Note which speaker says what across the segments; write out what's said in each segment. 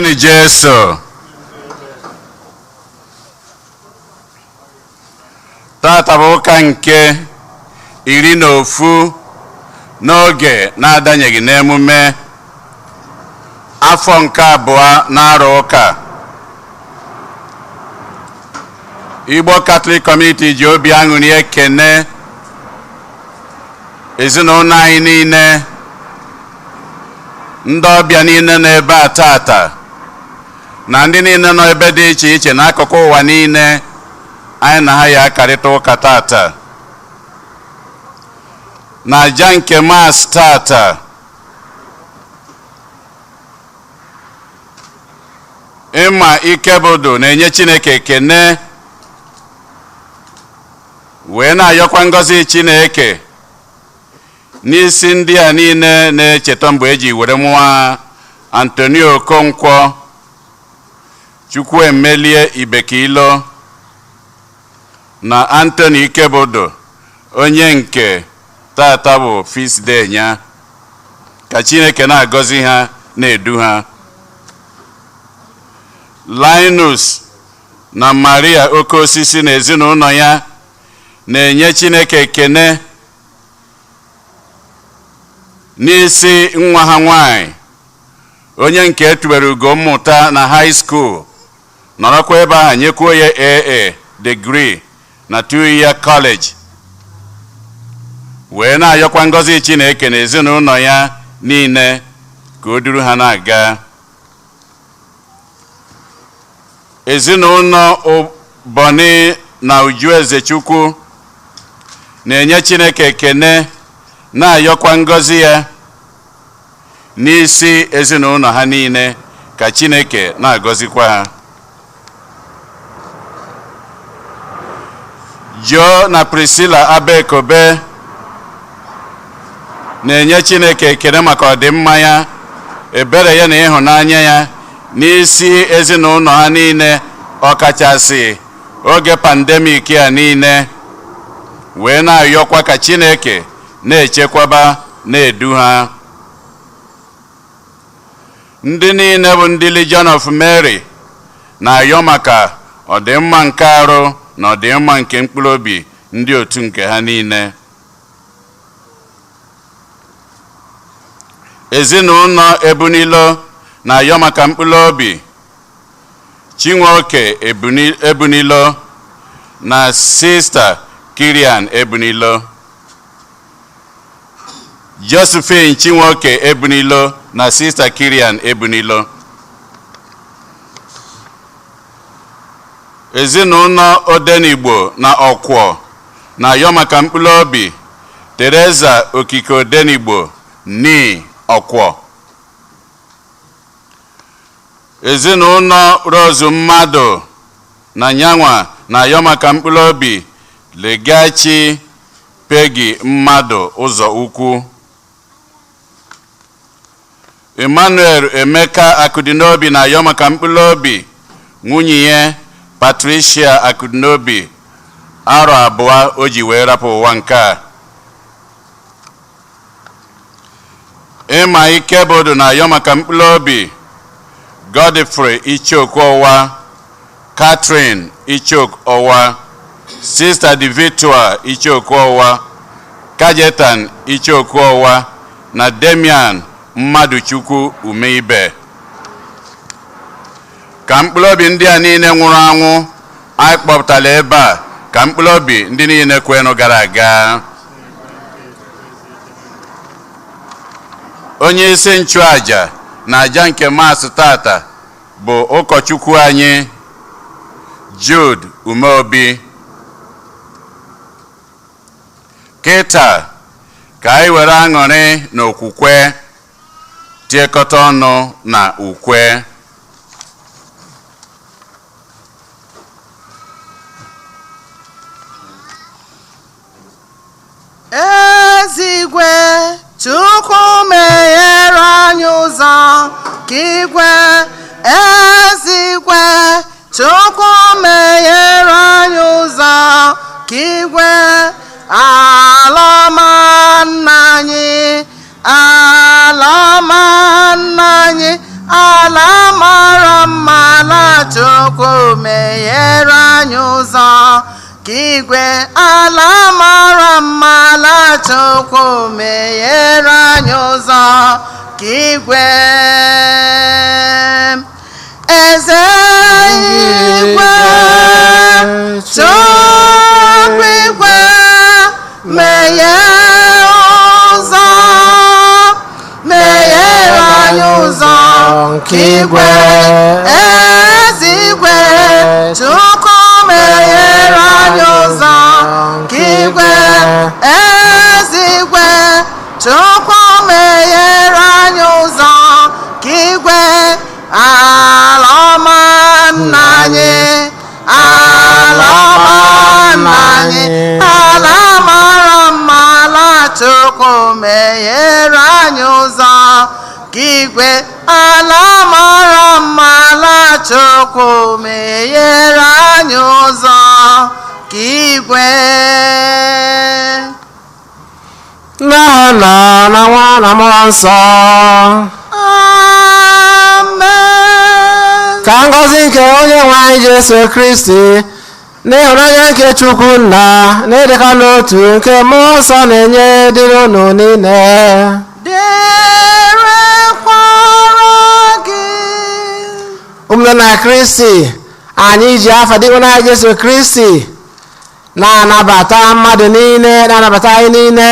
Speaker 1: Toonu Jesu. Tata bụ ụka nke 11 n'oge na-adanyeghị n'emume afọ nke abụọ na-arụ ụka. Igbo Catholic Community ji obi aṅụrị ekene ezinụlọ anyị niile, ndị ọbịa niile nọ ebe a tata na ndị niile nọ ebe dị iche iche n'akụkụ ụwa niile anyị na ha ya akarịta ụka tata. Na aja nke Mass tata, Ịma Ikebodo na-enye Chineke ekene wee na-ayọkwa ngọzi Chineke n'isi ndị a niile na-echeta mgbe eji were mụọ Antonio Okonkwo, Chukwuemelie Ibekilo na Anthony Ikebodo, onye nke tata bụ feast day ya. Ka Chineke na-agọzi ha, na-edu ha. Linus na Maria Okeosisi na ezinụlọ ya na-enye Chineke ekene n'isi nwa ha nwanyị, onye nke etubere ugo mmụta na high school, nọrọkwa ebe ahụ nyekwuo ya AA degree na 2-year college, wee na-ayọkwa ngọzi Chineke na ezinụlọ ya niile ka o duru ha na-aga. Ezinụlọ Boni na Uju Ezechukwu na-enye Chineke ekene, na-ayọkwa ngọzi ya n'isi ezinụlọ ha niile, ka Chineke na-agọzikwa ha. Joe na Priscilla Abekobe na-enye Chineke ekele maka ọdịmma ya, ebere ya na ịhụnanya ya n'isi ezinụlọ ha niile, ọkachasị oge pandemic a niile, wee na-ayọkwa ka Chineke na-echekwaba, na-edu ha. Ndị niile bụ ndị Legion of Mary na-ayọ maka ọdịmma nke arụ na ọdịmma nke mkpụrụ obi ndị otu nke ha niile. Ezinụlọ Ebunilo na-ayọ maka mkpụrụ obi Chinwoke Ebunilo na Sista Kirian Ebunilo, Josephine Chinwoke Ebunilo na Sista Kirian Ebunilo. Ezinụlọ Odenigbo na Ọkwọ na-ayọ maka mkpụrụ obi Teresa Okike Odenigbo ni Ọkwọ. Ezinụlọ Rose Mmadụ na Nyanwa na-ayọ maka mkpụrụ obi Legachi Peggy Mmadụ Ụzọ Ukwu. Emmanuel Emeka Akụdịnobi na-ayọ maka mkpụrụ obi nwunye ya Patricia Akụdịnobi, arọ 2 o ji wee rapụ ụwa nke a. Ịma Ikebodo na-ayọ maka mkpụrụ obi Godfrey Ichoku-Ọwa, Catherine Ichoku-Ọwa, Sister Divitua Ichoku-Ọwa, Kajetan Ichoku-Ọwa na Damian Mmadụchukwu Umeibe. Ka mkpụrụ obi ndị a niile nwụrụ anwụ anyị kpọpụtara ebe a, ka mkpụrụ obi ndị niile kwenụ gara aga. Onye isi nchụaja na aja nke Mass tata bụ ụkọchukwu anyị Jude Umeobi. Kịta ka anyị were aṅụrị na okwukwe tiekọta ọnụ na ukwe.
Speaker 2: Ezigwe Chukwu meghere anyị ụzọ ka igwe. Ezigwe Chukwu meghere anyị ụzọ ka igwe. Ala ọma nna anyị, ala ọma nna anyị, ala mara Chukwu meghere anyị ụzọ ka igwe. Ala mara mma, ala Chukwu meghere anyị ụzọ ka igwe. Eze igwe, Chukwu igwe, meghere ụzọ, meghere anyị ụzọ nke igwe. Eze igwe, Chukwu meghere anyị ụzọ nke igwe. Eze igwe, Chukwu meghere anyị ụzọ nke igwe. Ala ọma nna anyị, ala ọma nna anyị, ala mara mma, ala Chukwu meghere anyị ụzọ ka igwe. Ala mara mma, ala Chukwu meghere anyị ụzọ ka igwe.
Speaker 3: Nna na Nwa na Mmụọ Nsọ.
Speaker 2: Amen.
Speaker 3: Ka ngọzi nke onye nwe anyị Jesu Kristi, n'ịhụnanya nke Chukwu Nna, na ịdịkọ n'otu nke Mmụọ Nsọ na-enye dịrị unu niile.
Speaker 2: Dịrịkwara gị.
Speaker 3: Ụmụnne na Kristi, anyị ji afa dịkwa na Jesu Kristi na-anabata mmadụ niile, na-anabata anyị niile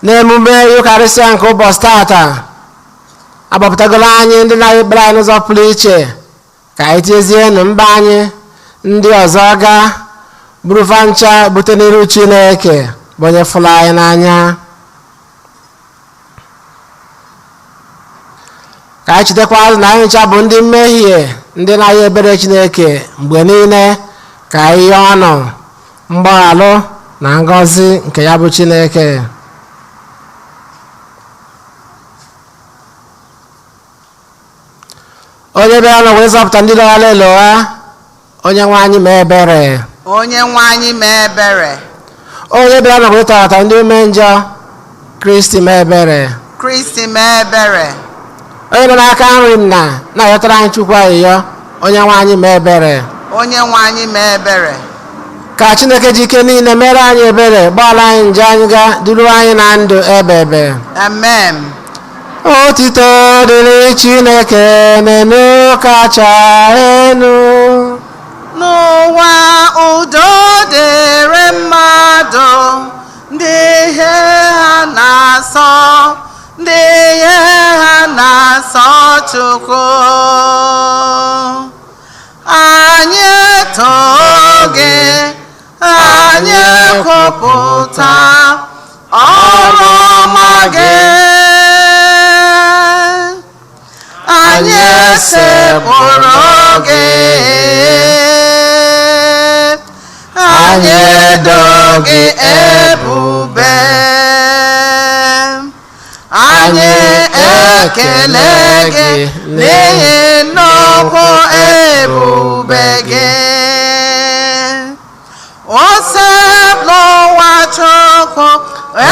Speaker 3: n'emume Yukarịsịa nke ụbọchị tata. Agbapụtagolo anyị ndị na-ekpere anyị n'ụzọ pụrụ iche ka anyị tiezienụ mba anyị ndị ọzọ gaa burufa ncha bute n'iru Chineke bụ onye fụrụ anyị n'anya. Ka anyị chetakwa azụ na anyị ncha bụ ndị mmehie, ndị na-aya ebere Chineke mgbe niile, ka anyị yọọ ọnụ mgbaghalụ na ngọzi nke ya bụ Chineke. Onye bịara n'ụwa ịzọpụta ndị lọghara elogha, onye nwe anyị mee ebere.
Speaker 2: Onye nwe anyị mee ebere.
Speaker 3: Onye bịara n'ụwa ịtọghata ndị ume njọ, Kristi mee ebere.
Speaker 2: Kristi mee ebere.
Speaker 3: Onye nọ n'aka nri m na na-ayọtara anyị Chukwu ayịyọ, onye nwe anyị mee ebere.
Speaker 2: Onye nwe anyị mee ebere.
Speaker 3: Ka Chineke ji ike niile mere anyị ebere, gbaghara anyị njọ anyị, ga duru anyị na ndụ ebe ebe.
Speaker 2: Amen.
Speaker 3: Otito dịrị Chineke n'enu kacha enu.
Speaker 2: N'ụwa, udo dịrị mmadụ ndị ihe ha na-asọ, ndị ihe ha na-asọ Chukwu. Anyị too gị, anyị kwupụta ọrụ ọma gị, anyị esepụrụ gị, anyị edo gị ebube, anyị ekele gị n'ihi nnukwu ebube gị. Osebụlụwa Chukwu,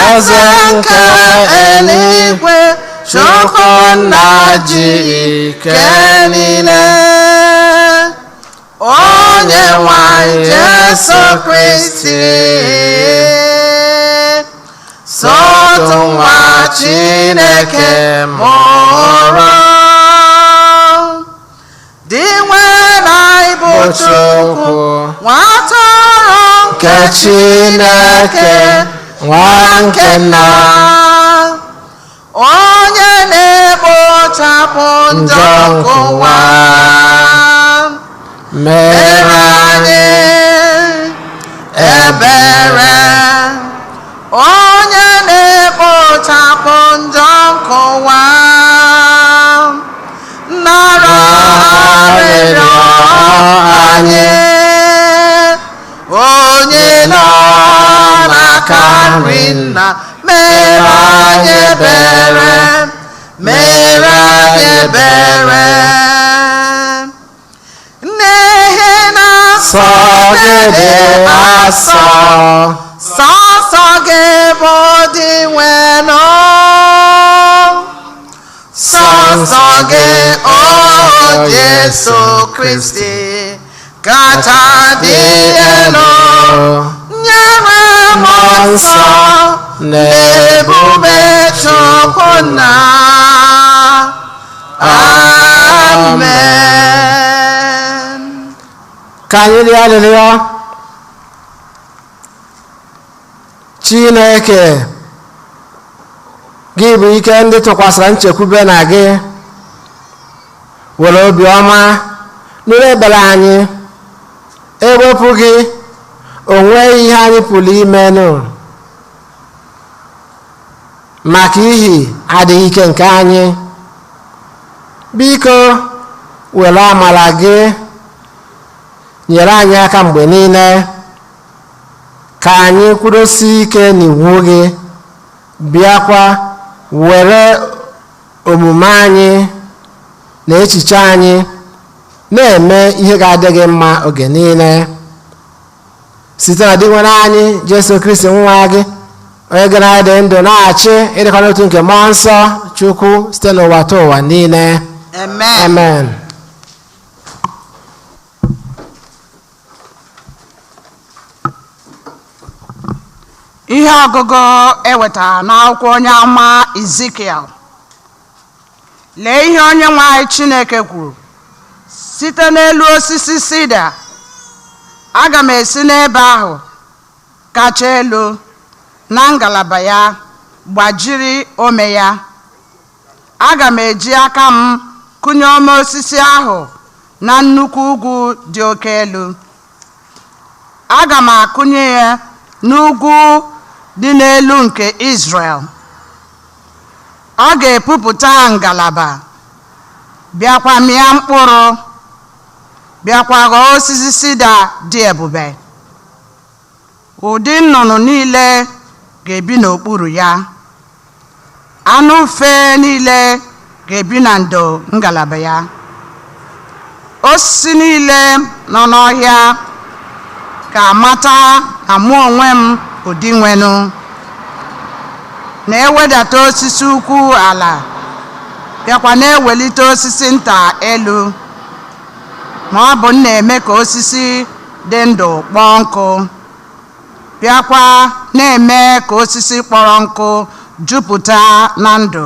Speaker 2: eze nke eluigwe, Chukwu nna ji ike niile, onye nwanyị Jesu Kristi, sotu nwa Chineke mụrụ, dị nwe na ịbụ Chukwu, nwa atụrụ
Speaker 3: nke Chineke, nwa nke nna,
Speaker 2: onye na-ekpochapụ njọ nke ụwa,
Speaker 3: mere
Speaker 2: mere anyị ebere. Onye na-ekpochapụ njọ nke ụwa, nara arịrịọ anyị. Onye nọ n'aka nri nna, mere anyị ebere, mere anyị ebere, n'ihi na
Speaker 3: sọ gị dị asọ.
Speaker 2: Sọsọ gị bụ dị nwenụ, sọsọ gị onye Jesu Kristi kacha dị elu, nyere mmụọ nsọ na ebube Chukwu nna. Amen.
Speaker 3: Ka anyị rịọ arịrịọ. Chineke, gị bụ ike ndị tụkwasịrị nchekwube na gị, were obiọma nụrụ ekpere anyị. Ewepụ gị, o nweghị ihe anyị pụrụ imenụ maka ihi adịghị ike nke anyị. Biko, were amara gị nyere anyị aka mgbe niile, ka anyị kwudosie ike n'iwu gị, bịakwa were omume anyị na echiche anyị na-eme ihe ga-adị gị mma oge niile, site na Dinwenụ anyị Jesu Kristi nwa gị, onye gara adị ndụ na-achị ịdịkọ n'otu nke mmụọ nsọ Chukwu, site n'ụwa ta ụwa niile.
Speaker 2: Amen.
Speaker 3: Amen.
Speaker 4: Ihe ọgụgụ ewetara n'akwụkwọ onye amụma Izikiel. Lee ihe onye nwe anyị Chineke kwuru: "Site n'elu osisi sida, aga m esi n'ebe ahụ kacha elu na ngalaba ya gbajiri ome ya. Aga m eji aka m kụnye ome osisi ahụ na nnukwu ugwu dị oke elu. Aga m akụnye ya n'ugwu dị n'elu nke Israel. Ọ ga-epupụta ngalaba, bịakwa mịa mkpụrụ, bịakwa ghọọ osisi sida dị ebube. Ụdị nnụnụ niile ga-ebi n'okpuru ya, anụ ufe niile ga-ebi na ndo ngalaba ya. Osisi niile nọ n'ọhịa ga-amata na mụ onwe m bụ Dinwenụ, na-ewedata osisi ukwu ala, bịakwa na-ewelite osisi nta elu, ma ọ bụ m na-eme ka osisi dị ndụ kpọọ nkụ, bịakwa na-eme ka osisi kpọrọ nkụ jupụta na ndụ.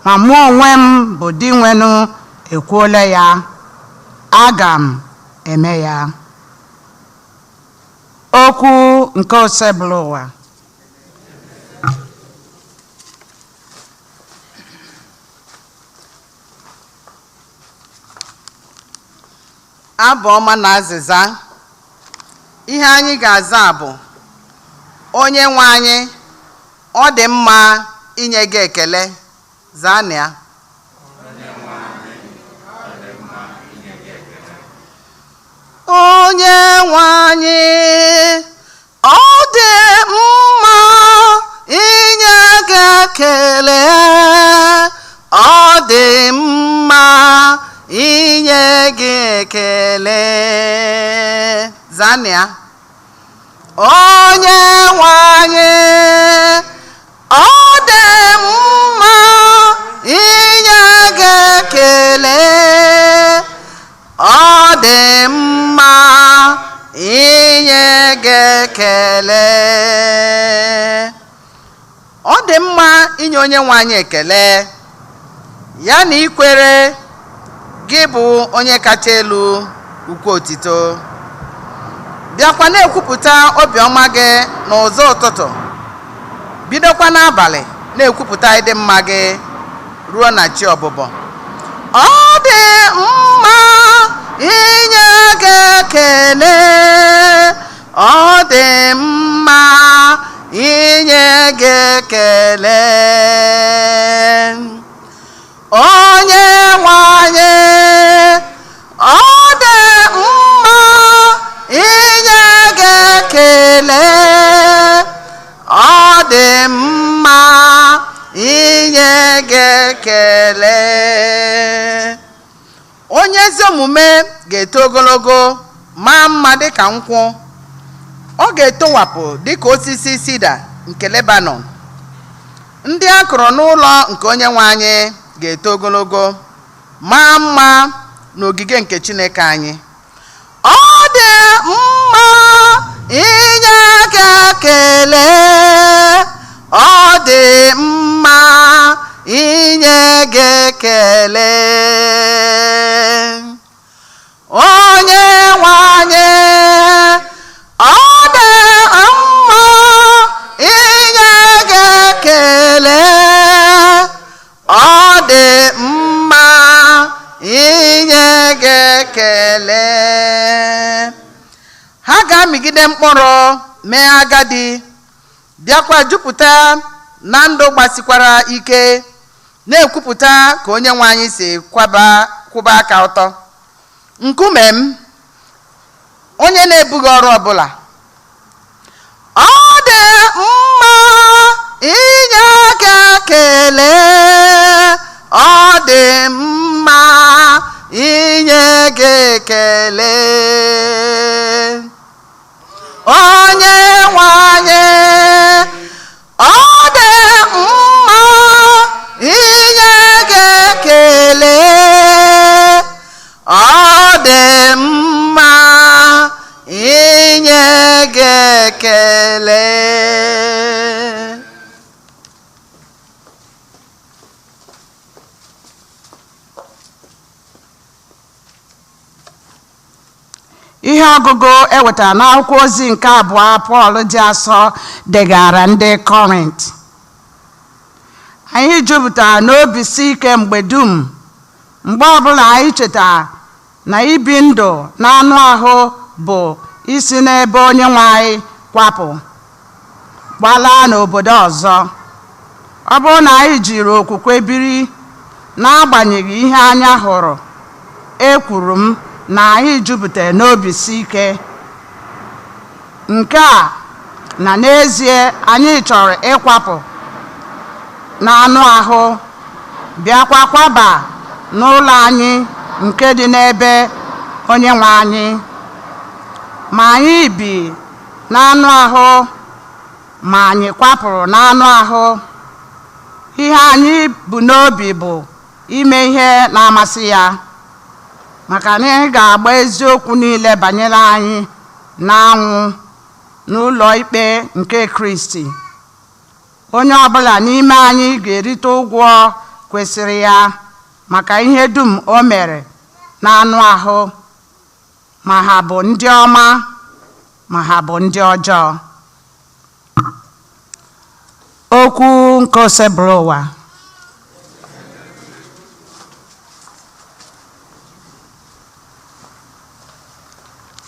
Speaker 4: Ma mụ onwe m bụ Dinwenụ ekwuola ya, aga m eme ya." Okwu nke Osebụlụwa.
Speaker 2: Abụ ọma na azịza. Ihe anyị ga-aza bụ: Onye nwe anyị, ọ dị mma inye gị ekele. Zaa na ya. Onye nwe anyị, ọ dị mma inye gị ekele. Ọ dị mma inye gị ekele. Zaa na ya. Onye nwe anyị, ọ dị mma inye gị ekele. Ọ dị mma inye gị ekele. Ọ dị mma inye onye nwe anyị ekele, ya na ikwere gị bụ onye kacha elu ukwu otito, bịakwa na-ekwupụta obiọma gị n'ụzọ ụtụtụ, bidokwa n'abalị na-ekwupụta ịdị mma gị ruo na chi ọbụbọ. Ọ dị mma inye gị ekele. Ọ dị mma inye gị ekele. Onye nwe anyị, ọ dị mma inye gị ekele. Ọ dị mma inye gị ekele. Onye ezi omume ga-eto ogologo, maa mma dịka nkwụ. Ọ ga-etowapụ dịka osisi sida nke Lebanon. Ndị a kụrụ n'ụlọ nke onye nwe anyị ga-eto ogologo. Maa mma n'ogige nke Chineke anyị. Ọ dị mma inye aka ekele, ọ dị mma inye gị ekele. Onye nwe anyị, ọ dị mma inye gị ekele, ọ dị mma inye gị ekele. Ha ga-amịgide mkpụrụ mee agadi, bịakwa jupụta na ndụ gbasikwara ike, na-ekwupụta ka onye nwe anyị si kwụba aka ọtọ. Nkume m, onye na-ebughị ọrụ ọbụla. Ọ dị mma inye aka ekele, ọ dị mma inye gị ekele. Onye nwe anyị, ọ dị mma inye gị ekele, ọ dị mma inye gị ekele.
Speaker 4: Ihe ọgụgụ ewetara n'akwụkwọ ozi nke abụọ Pọl dị asọ degara ndị Kọrint. Anyị jupụtara n'obi si ike mgbe dum, mgbe ọbụla anyị chetara na ibi ndụ n'anụ ahụ bụ isi n'ebe onye nwe anyị kwapụ gbalaa n'obodo ọzọ. Ọ bụrụ na anyị jiri okwukwe biri n'agbanyeghị ihe anya hụrụ, ekwuru m na anyị jupụtara n'obi si ike nke a, na n'ezie anyị chọrọ ịkwapụ n'anụ ahụ bịakwa kwaba n'ụlọ anyị nke dị n'ebe onye nwe anyị. Ma anyị bi n'anụ ahụ, ma anyị kwapụrụ n'anụ ahụ, ihe anyị bụ n'obi bụ ime ihe na-amasị ya, maka na anyị ga-agba eziokwu niile banyere anyị n'anwụ n'ụlọ ikpe nke Kristi. Onye ọbụla n'ime anyị ga-erite ụgwọ kwesịrị ya maka ihe dum o mere n'anụ ahụ, ma ha bụ ndị ọma ma ha bụ ndị ọjọọ. Okwu nke Osebụrụwa.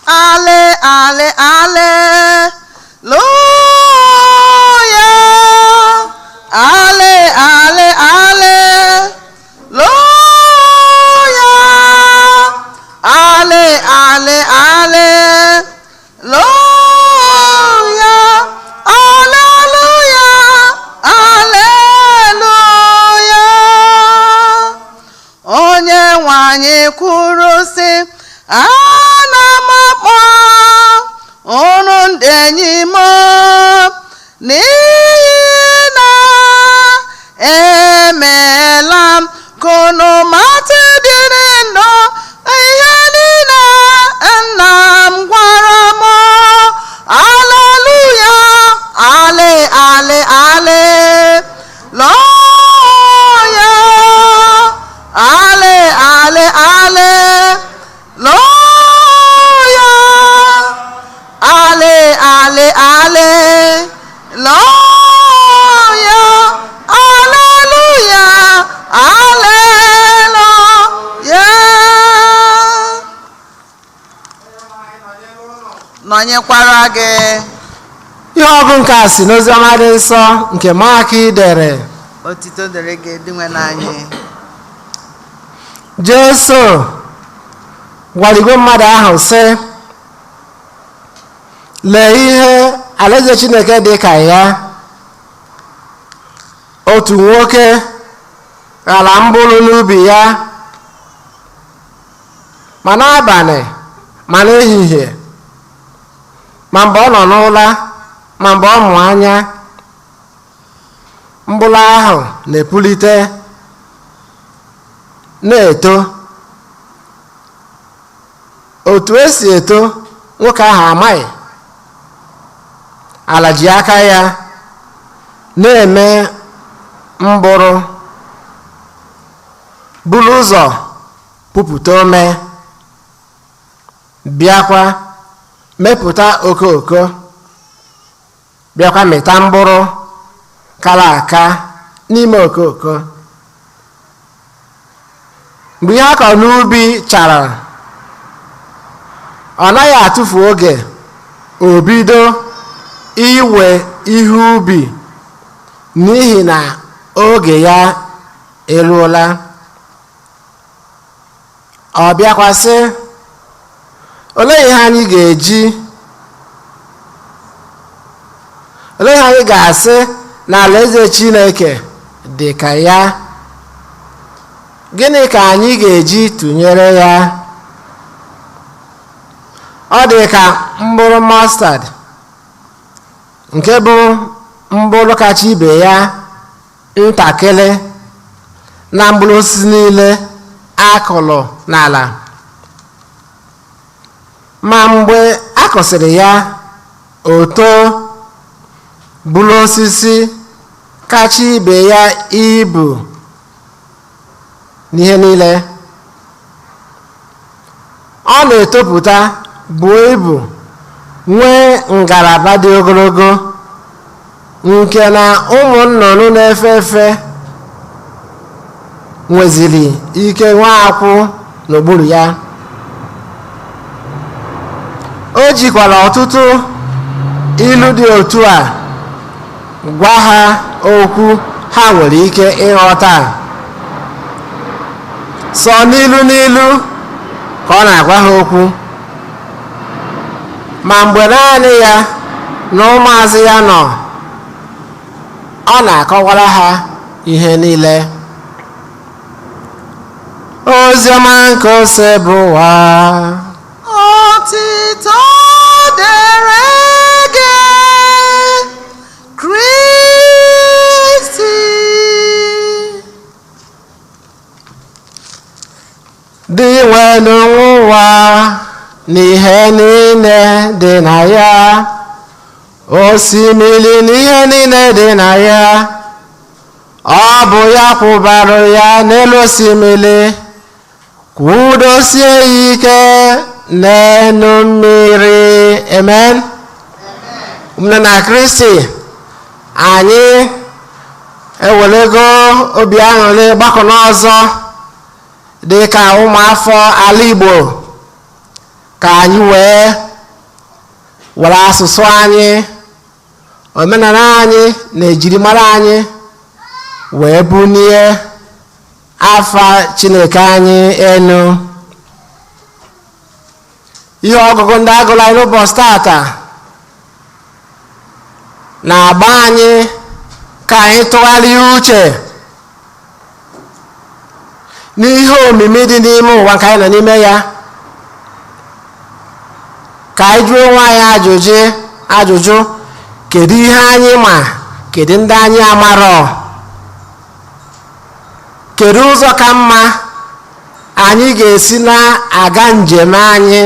Speaker 2: Ale, ale, aleluya. Ale, ale, aleluya. Ale, ale, aleluya. Aleluya, aleluya. Onye nwe anyị kwuru sị, ana m akpọ unu ndị enyi m, n'ihi na emeela m ka unu mata ịdịrị ndụ ihe niile nna m gwara m. Aleluya, ale, ale, aleluya. Ale, ale, aleluya. Ale, ale, aleluya. Aleluya, aleluya. Nọnyekwara gị.
Speaker 3: Ihe ọgụ nke a si n'oziọma dị nsọ nke Mak dere.
Speaker 2: Otito dịrị gị, Dinwenụ anyị.
Speaker 3: Jesu gwara igwe mmadụ ahụ sị, lee ihe alaeze Chineke dị ka ya. Otu nwoke ghara mkpụrụ n'ubi ya, ma n'abalị ma n'ehihie, ma mgbe ọ nọ n'ụra ma mgbe ọ mụ anya, mkpụrụ ahụ na-epulite na-eto. Otu esi eto nwoke ahụ amaghị. Ala ji aka ya na-eme mkpụrụ, buru ụzọ pupụta ome, bịakwa mepụta okooko, bịakwa mịta mkpụrụ kara aka n'ime okooko. Mgbe ihe a kọrọ n'ubi chara, ọ naghị atụfu oge o bido iwe ihe ubi, n'ihi na oge ya eruola. Ọ bịakwasị, olee ihe anyị ga-eji, olee ihe anyị ga-asị na alaeze Chineke dị ka ya? Gịnị ka anyị ga-eji tụnyere ya? Ọ dị ka mkpụrụ mustard, nke bụ mkpụrụ kacha ibe ya ntakịrị na mkpụrụ osisi niile akụrụ n'ala. Ma mgbe a kụsịrị ya, o too bụrụ osisi kacha ibe ya ibu n'ihe niile. Ọ na-etopụta, buo ibu, nwee ngalaba dị ogologo, nke na ụmụ nnụnụ na-efe efe nweziri ike nwee akwụ n'okpuru ya. O jikwara ọtụtụ ilu dị otu a gwa ha okwu ha nwere ike ịghọta. Sọ n'ilu n'ilu ka ọ na-agwa ha okwu, ma mgbe naanị ya na ụmụazụ ya nọ, ọ na-akọwara ha ihe niile. Oziọma nke Osebụwa.
Speaker 2: Otito dịrị gị, Kristi.
Speaker 3: Dị nwenu ụwa n'ihe niile dị na ya, osimiri n'ihe niile dị na ya, ọ bụ ya kwụbara ya n'elu osimiri, kwudosie ya ike n'elu mmiri. Amen. Ụmụnne na Kristi, anyị ewerego obi aṅụrị gbakọ n'ọzọ dị ka ụmụafọ ala Igbo, ka anyị wee were asụsụ anyị, omenala anyị na ejirimara anyị wee bunie afa Chineke anyị enu. Ihe ọgụgụ ndị agụrụ anyị n'ụbọchị tata na-agba anyị ka anyị tụgharịa uche n'ihe omimi dị n'ime ụwa nke anyị nọ n'ime ya, ka anyị jụọ onwe anyị ajụjụ: kedu ihe anyị ma, kedu ndị anyị amarọ, kedu ụzọ ka mma anyị ga-esi na-aga njem anyị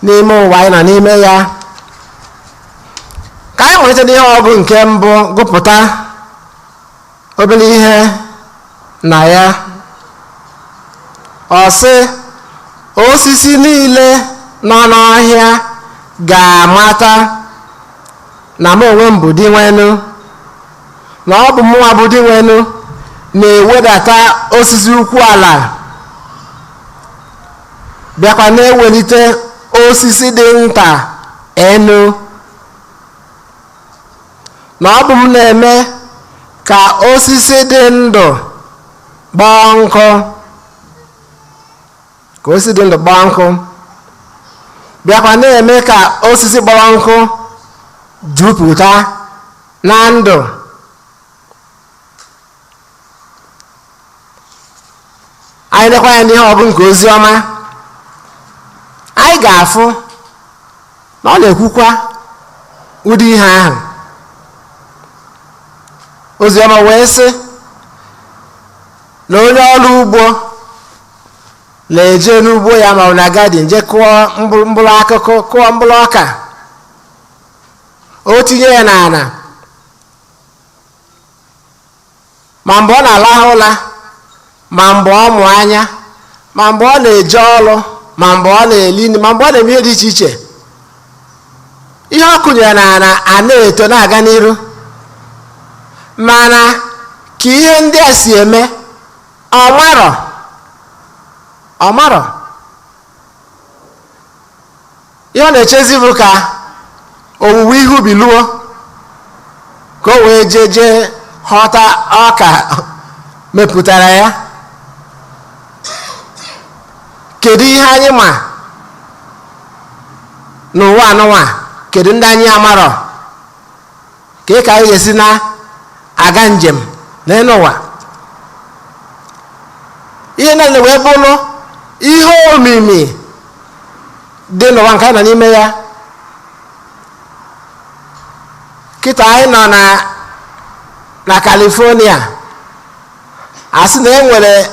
Speaker 3: n'ime ụwa anyị nọ n'ime ya? Ka anyị malite n'ihe ọgụ nke mbụ, gụpụta obere ihe na ya. Ọ sị, osisi niile nọ n'ọhịa ga-amata na m onwe m bụ Dinwenu, na ọ bụ mụnwa bụ Dinwenu na-ewedata osisi ukwu ala, bịakwa na-ewelite osisi dị nta enu, na ọ bụ m na-eme ka osisi dị ndụ kpọọ nkụ, ka osisi dị ndụ kpọọ nkụ, bịakwa na-eme ka osisi kpọrọ nkụ jupụta na ndụ. Anyị lekwa ya n'ihe ọgụ nke ozi ọma, anyị ga-afụ na ọ na-ekwukwa ụdị ihe ahụ. Ozi ọma wee sị na onye ọrụ ugbo Na-eje n'ugbo ya ma ọ na garden jee kụọ mkpụrụ akụkụ, kụọ mkpụrụ ọka, o tinye ya n'ala, ma mgbe ọ na-alahụ ụla, ma mgbe ọ mụ anya, ma mgbe ọ na-eje ọrụ, ma mgbe ọ na-eli nri, ma mgbe ọ na-eme ihe dị iche iche, ihe ọ kụnyere n'ala a na-eto na-aga n'iru. Mana ka ihe ndị a si eme, ọ marọ, ọ marọ. Ihe ọ na-echezi bụ ka owuwe ihe ubi luo, ka o wee jee jee ghọta ọka mepụtara ya. Kedu ihe anyị ma n'ụwa anụnwa? Kedu ndị anyị amarọ? Ka anyị ga-esi na-aga njem n'elu ụwa? Ihe niile wee bụrụ ihe omimi dị n'ụwa nke anyị nọ n'ime ya kịta. Anyị nọ na California, asị na enwere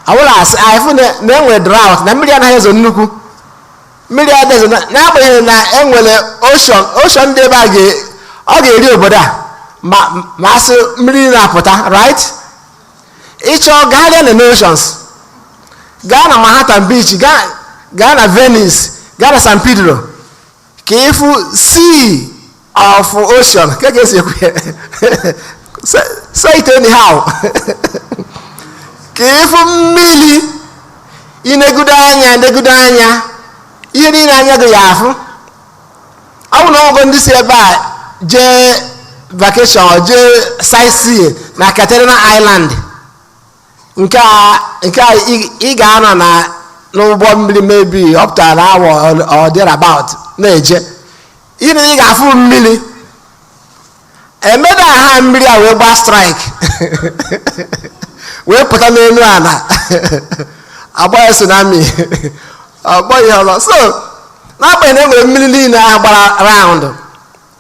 Speaker 3: ọbụla, asị anyị fụ na enwere drought, na mmiri anaghị ezo nnukwu, mmiri adịghị ezo, n'agbanyeghị na enwere ocean. Ocean dị ebe a ọ ga-eri obodo a ma asị mmiri na-apụta, right? Ịchọ gaa na oceans, gaa na Manhattan Beach, gaa na Venice, gaa na San Pedro, ka ịfụ sea of ocean ka esi ekwu ya. Say it anyhow, ka ịfụ mmiri. Inegudo anya, negudo anya, ihe niile anya gị ya afụ. Ọ bụ na ọgwụgwọ ndị si ebe a jee vacation, jee sightseeing na Catalina Island, nke a ị ga-anọ na n'ụgbọ mmiri maybe up to an hour or thereabout na-eje, ihe niile ị ga-afụ mmiri. Emeda ha mmiri a wee gbaa strike, wee pụta n'elu ala, agba ya tsunami, ọgbọ ihe ọzọ. So n'agbanyeghị na enwere mmiri niile ahụ gbara round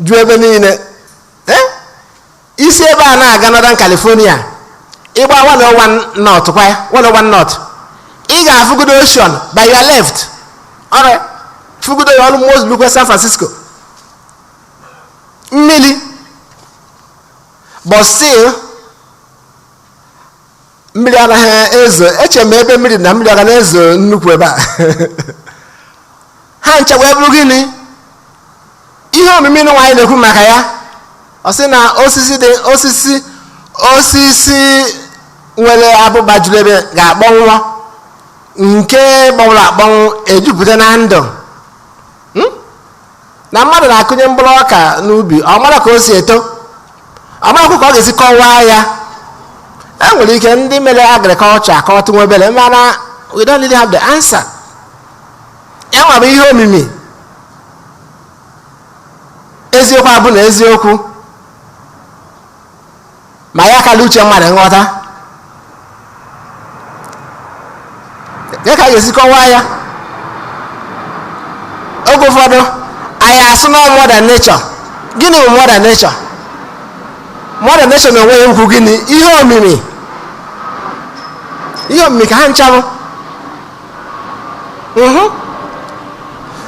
Speaker 3: ju ebe niile, isi ebe a na-aga Northern California, ịgba 101 north kwa 101 north, ị ga-afụgodo ocean by your left. Alright, fụgodo ya almost lukwe San Francisco, mmiri. But still mmiri anaghị ezo. Eche m ebe mmiri na mmiri ọ ga na-ezo nnukwu ebe a. Ha nche wee bụrụ gịnị? Ihe omimi nwa anyị na-ekwu maka ya. Ọ sị na osisi dị, osisi nwere abụba juru ebe ga-akpọnwụ, nke gbọnwụrụ akpọnwụ ejupụta na ndụ. Na mmadụ na-akụnye mkpụrụ ọka n'ubi, ọ mara ka o si eto, ọ marakwa ka ọ ga-esi kọwaa ya. E nwere ike ndị mere agriculture akọwatụ nwa obere, mana we don't really have the answer. Ya nwa bụ ihe omimi. Eziokwu abụ na eziokwu, ma ya akala uche mmadụ nghọta ya ka a ga-esi kọwaa ya. Oge ụfọdụ anyị asụ na mother nature. Gịnị bụ mother nature? Mother nature na onwe ya ukwu gịnị? Ihe omimi, ihe omimi ka ha nchabụ.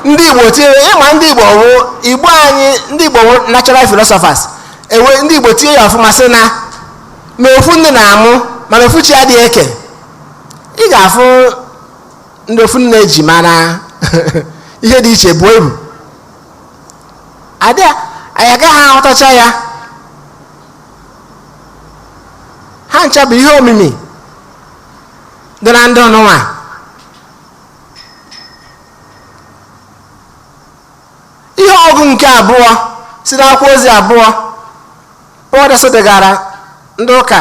Speaker 3: Ndị Igbo tinye ịma, ndị Igbo wụ Igbo anyị, ndị Igbo wụ natural philosophers. Ewe ndị Igbo tinye ya ọfụma, sị na ofu nne na-amụ, mana ofu chi adịghị eke. Ị ga-afụ ndị ofu nne ji, mana ihe dị iche bụ ebu adị. Anyị agaghị aghọtacha ya. Ha ncha bụ ihe omimi dị na ndụ n'ụwa. Ihe ọgụ nke abụọ si n'akwụkwọ ozi abụọ Pọl degara ndị ụka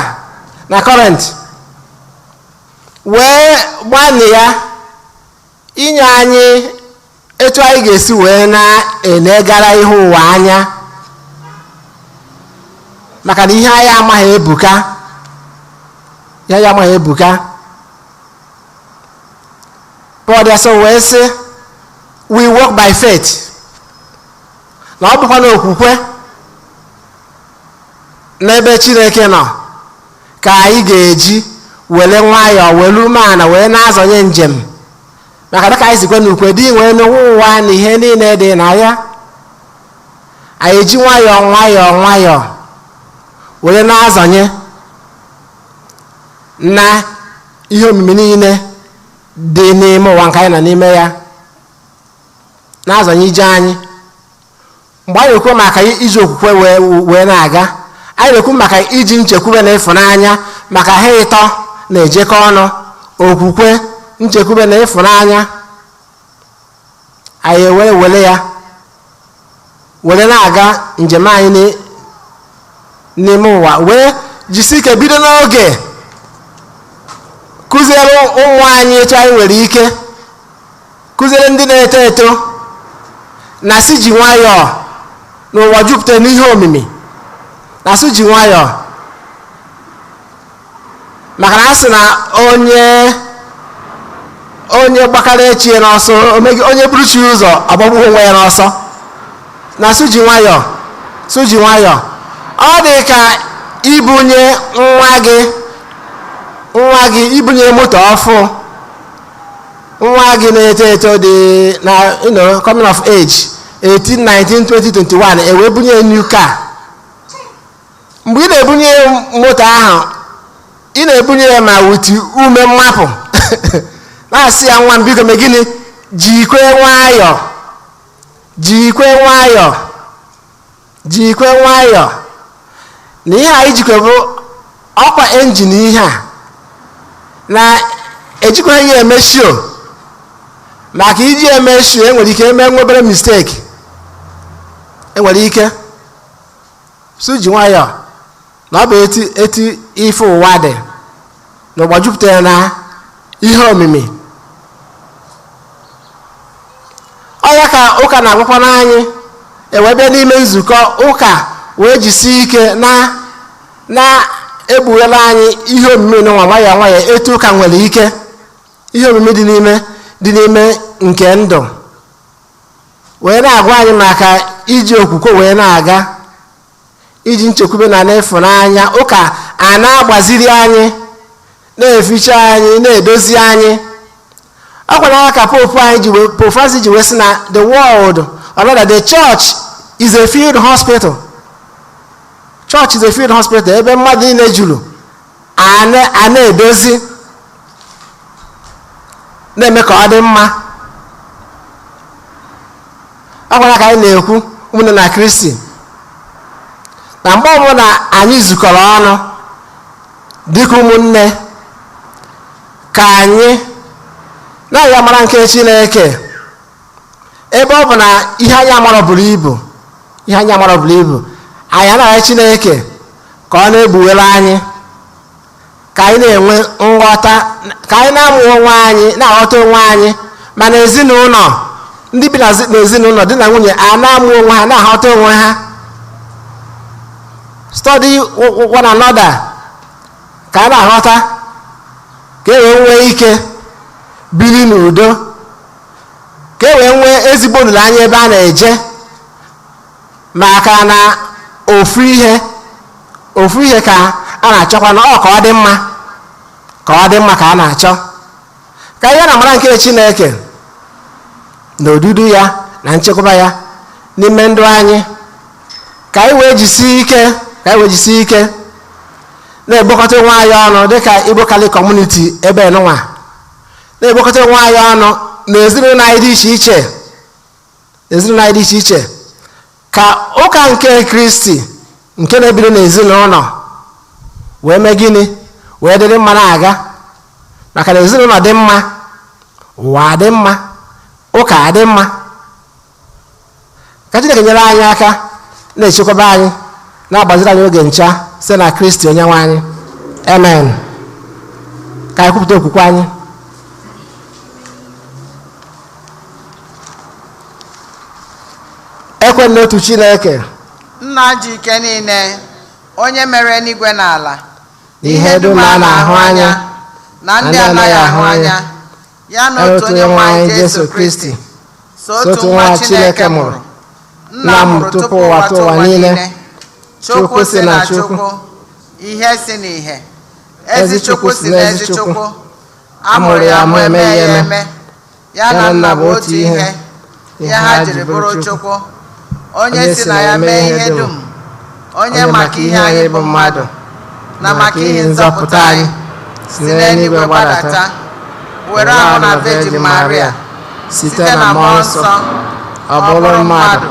Speaker 3: na Kọrint wee gbanị ya inye anyị etu anyị ga-esi wee na-enegara ihe ụwa anya, maka na ihe anyị amaghị ebuka, ihe anyị amaghị ebuka. Pọl asọ wee sị, "We walk by faith," na ọ bụkwa na okwukwe n'ebe Chineke nọ ka anyị ga-eji were nwayọọ, were umeala wee na-azọnye njem. Maka dịka anyị sikwe n'ukwe dị nwee n'ụwa ụwa na ihe niile dị na ya, anyị eji nwayọọ nwayọọ nwayọọ were na-azọnye na ihe omimi niile dị n'ime ụwa nke anyị nọ n'ime ya, na-azọnye ije anyị. Mgbe anyị na-ekwu maka iji okwukwe wee na-aga, anyị na-ekwu maka iji nchekwube na ịfụnanya, maka ha ịtọ na-ejekọ ọnụ: okwukwe, nchekwube na ịfụnanya. Anyị ewere were ya were na-aga njem anyị n'ime ụwa, wee jisi ike bido n'oge kụziere ụmụ anyị etu anyị nwere ike kụziere ndị na-eto eto na si ji nwayọọ n'ụwa jupụtara n'ihe omimi, na sị ji nwayọọ, maka na a sị na onye gbakara echie n'ọsọ, onye buru chi ụzọ agbagbu onwe ya n'ọsọ. Na sị ji nwayọọ, sị ji nwayọọ. Ọ dị ka ibunye nwa gị ibunye moto ọfụ. Nwa gị na-eto eto dị na coming of age, 18, 19, 20, 21, e wee bunye new car. Mgbe ị na-ebunye moto ahụ, ị na-ebunye ya ma wuti ume mmapụ, na-asị ya, "Nwa m, biko mee gịnị? Jikwe nwayọọ, jikwe nwayọọ, jikwe nwayọọ." Na ihe a ijikwe bụ ọkwa engine. Ihe a na ejikwaghị ya eme show, maka iji eme show, enwere ike eme nwa obere mistake. Enwere ike su ji nwayọọ na ọ bụ etu etu ife ụwa dị na ụwa jupụtara na ihe omimi. Ọ ya ka ụka na-agwakwa n'anyị, ewee bịa n'ime nzukọ ụka wee jisie ike na na-ekpughela anyị ihe omimi n'ụwa nwayọọ nwayọọ, etu ụka nwere ike ihe omimi dị n'ime nke ndụ wee na-agwa anyị maka iji okwukwe wee na-aga, iji nchekwube na n'ịfụnanya. Ụka a na-agbaziri anyị, na-eficha anyị, na-edozi anyị. Ọ kwara ka Pope anyị ji wee, Pope Francis ji wee sị na the world, or rather the church, is a field hospital. Church is a field hospital, ebe mmadụ niile juru a na-edozi, na-eme ka ọ dị mma. Ọ gwara ka anyị na-ekwu, ụmụnne na Kristi, na mgbe ọbụla anyị zukọrọ ọnụ dịka ụmụnne, ka anyị na-arịọ amara nke Chineke, ebe ọ bụ na ihe anyị amara buru ibu, ihe anyị amara buru ibu. Anyị anaghị Chineke ka ọ na-egbuwere anyị, ka anyị na-enwe nghọta, ka anyị na-amụ onwe anyị, na-aghọta onwe anyị. Ma na ezinụlọ, ndị bi n'ezinụlọ, di na nwunye a na-amụ onwe ha, na-aghọta onwe ha, study one another, ka a na-aghọta, ka e wee nwee ike biri n'udo, ka e wee nwee ezigbo olileanya ebe a na-eje, maka na ofu ihe, ofu ihe ka a na-achọkwa, na ọ ka ọ dị mma, ka ọ dị mma ka a na-achọ. Ka ihe na amara nke Chineke na odudu ya na nchekwaba ya n'ime ndụ anyị, ka anyị wee jisie ike, ka anyị wee jisie ike na-egbekọta onwe anyị ọnụ dịka Igbo Catholic Community ebe nụnwa, na-egbekọta onwe anyị ọnụ na ezinụlọ anyị dị iche iche, ezinụlọ anyị dị iche iche, ka ụka nke Kristi nke na-ebido n'ezinụlọ wee mee gịnị? Wee dịrị mma na-aga. Maka na ezinụlọ dị mma, ụwa dị mma, ụka adị mma. Ka Chineke nyere anyị aka, na-echekwaba anyị, na-agbaziri anyị oge ncha, site na Kristi onye nwe anyị. Amen. Ka anyị kwupụta okwukwe anyị. Ekwe n'otu Chineke,
Speaker 2: Nna ji ike niile, onye mere eluigwe na ala
Speaker 3: na ihe dum a na-ahụ anya
Speaker 2: na ndị anaghị ahụ anya, ya na otu onye nwe anyị Jesu Kristi, so otu nwa Chineke mụrụ, Nna mụrụ tupu ụwa tụ ụwa niile, Chukwu si na Chukwu, ihe si n'ihe, ezi Chukwu si na ezi Chukwu, a mụrụ ya mụ, emeghị ya eme, Ya na Nna bụ otu ihe, ihe ha jiri bụrụ Chukwu, onye si na ya mee ihe dum, onye maka ihe anyị bụ mmadụ, na maka ihe nzọpụta anyị, si n'eluigwe gbadata, were ahụ na Virgin Maria, site na Mmụọ Nsọ, ọ bụrụ mmadụ,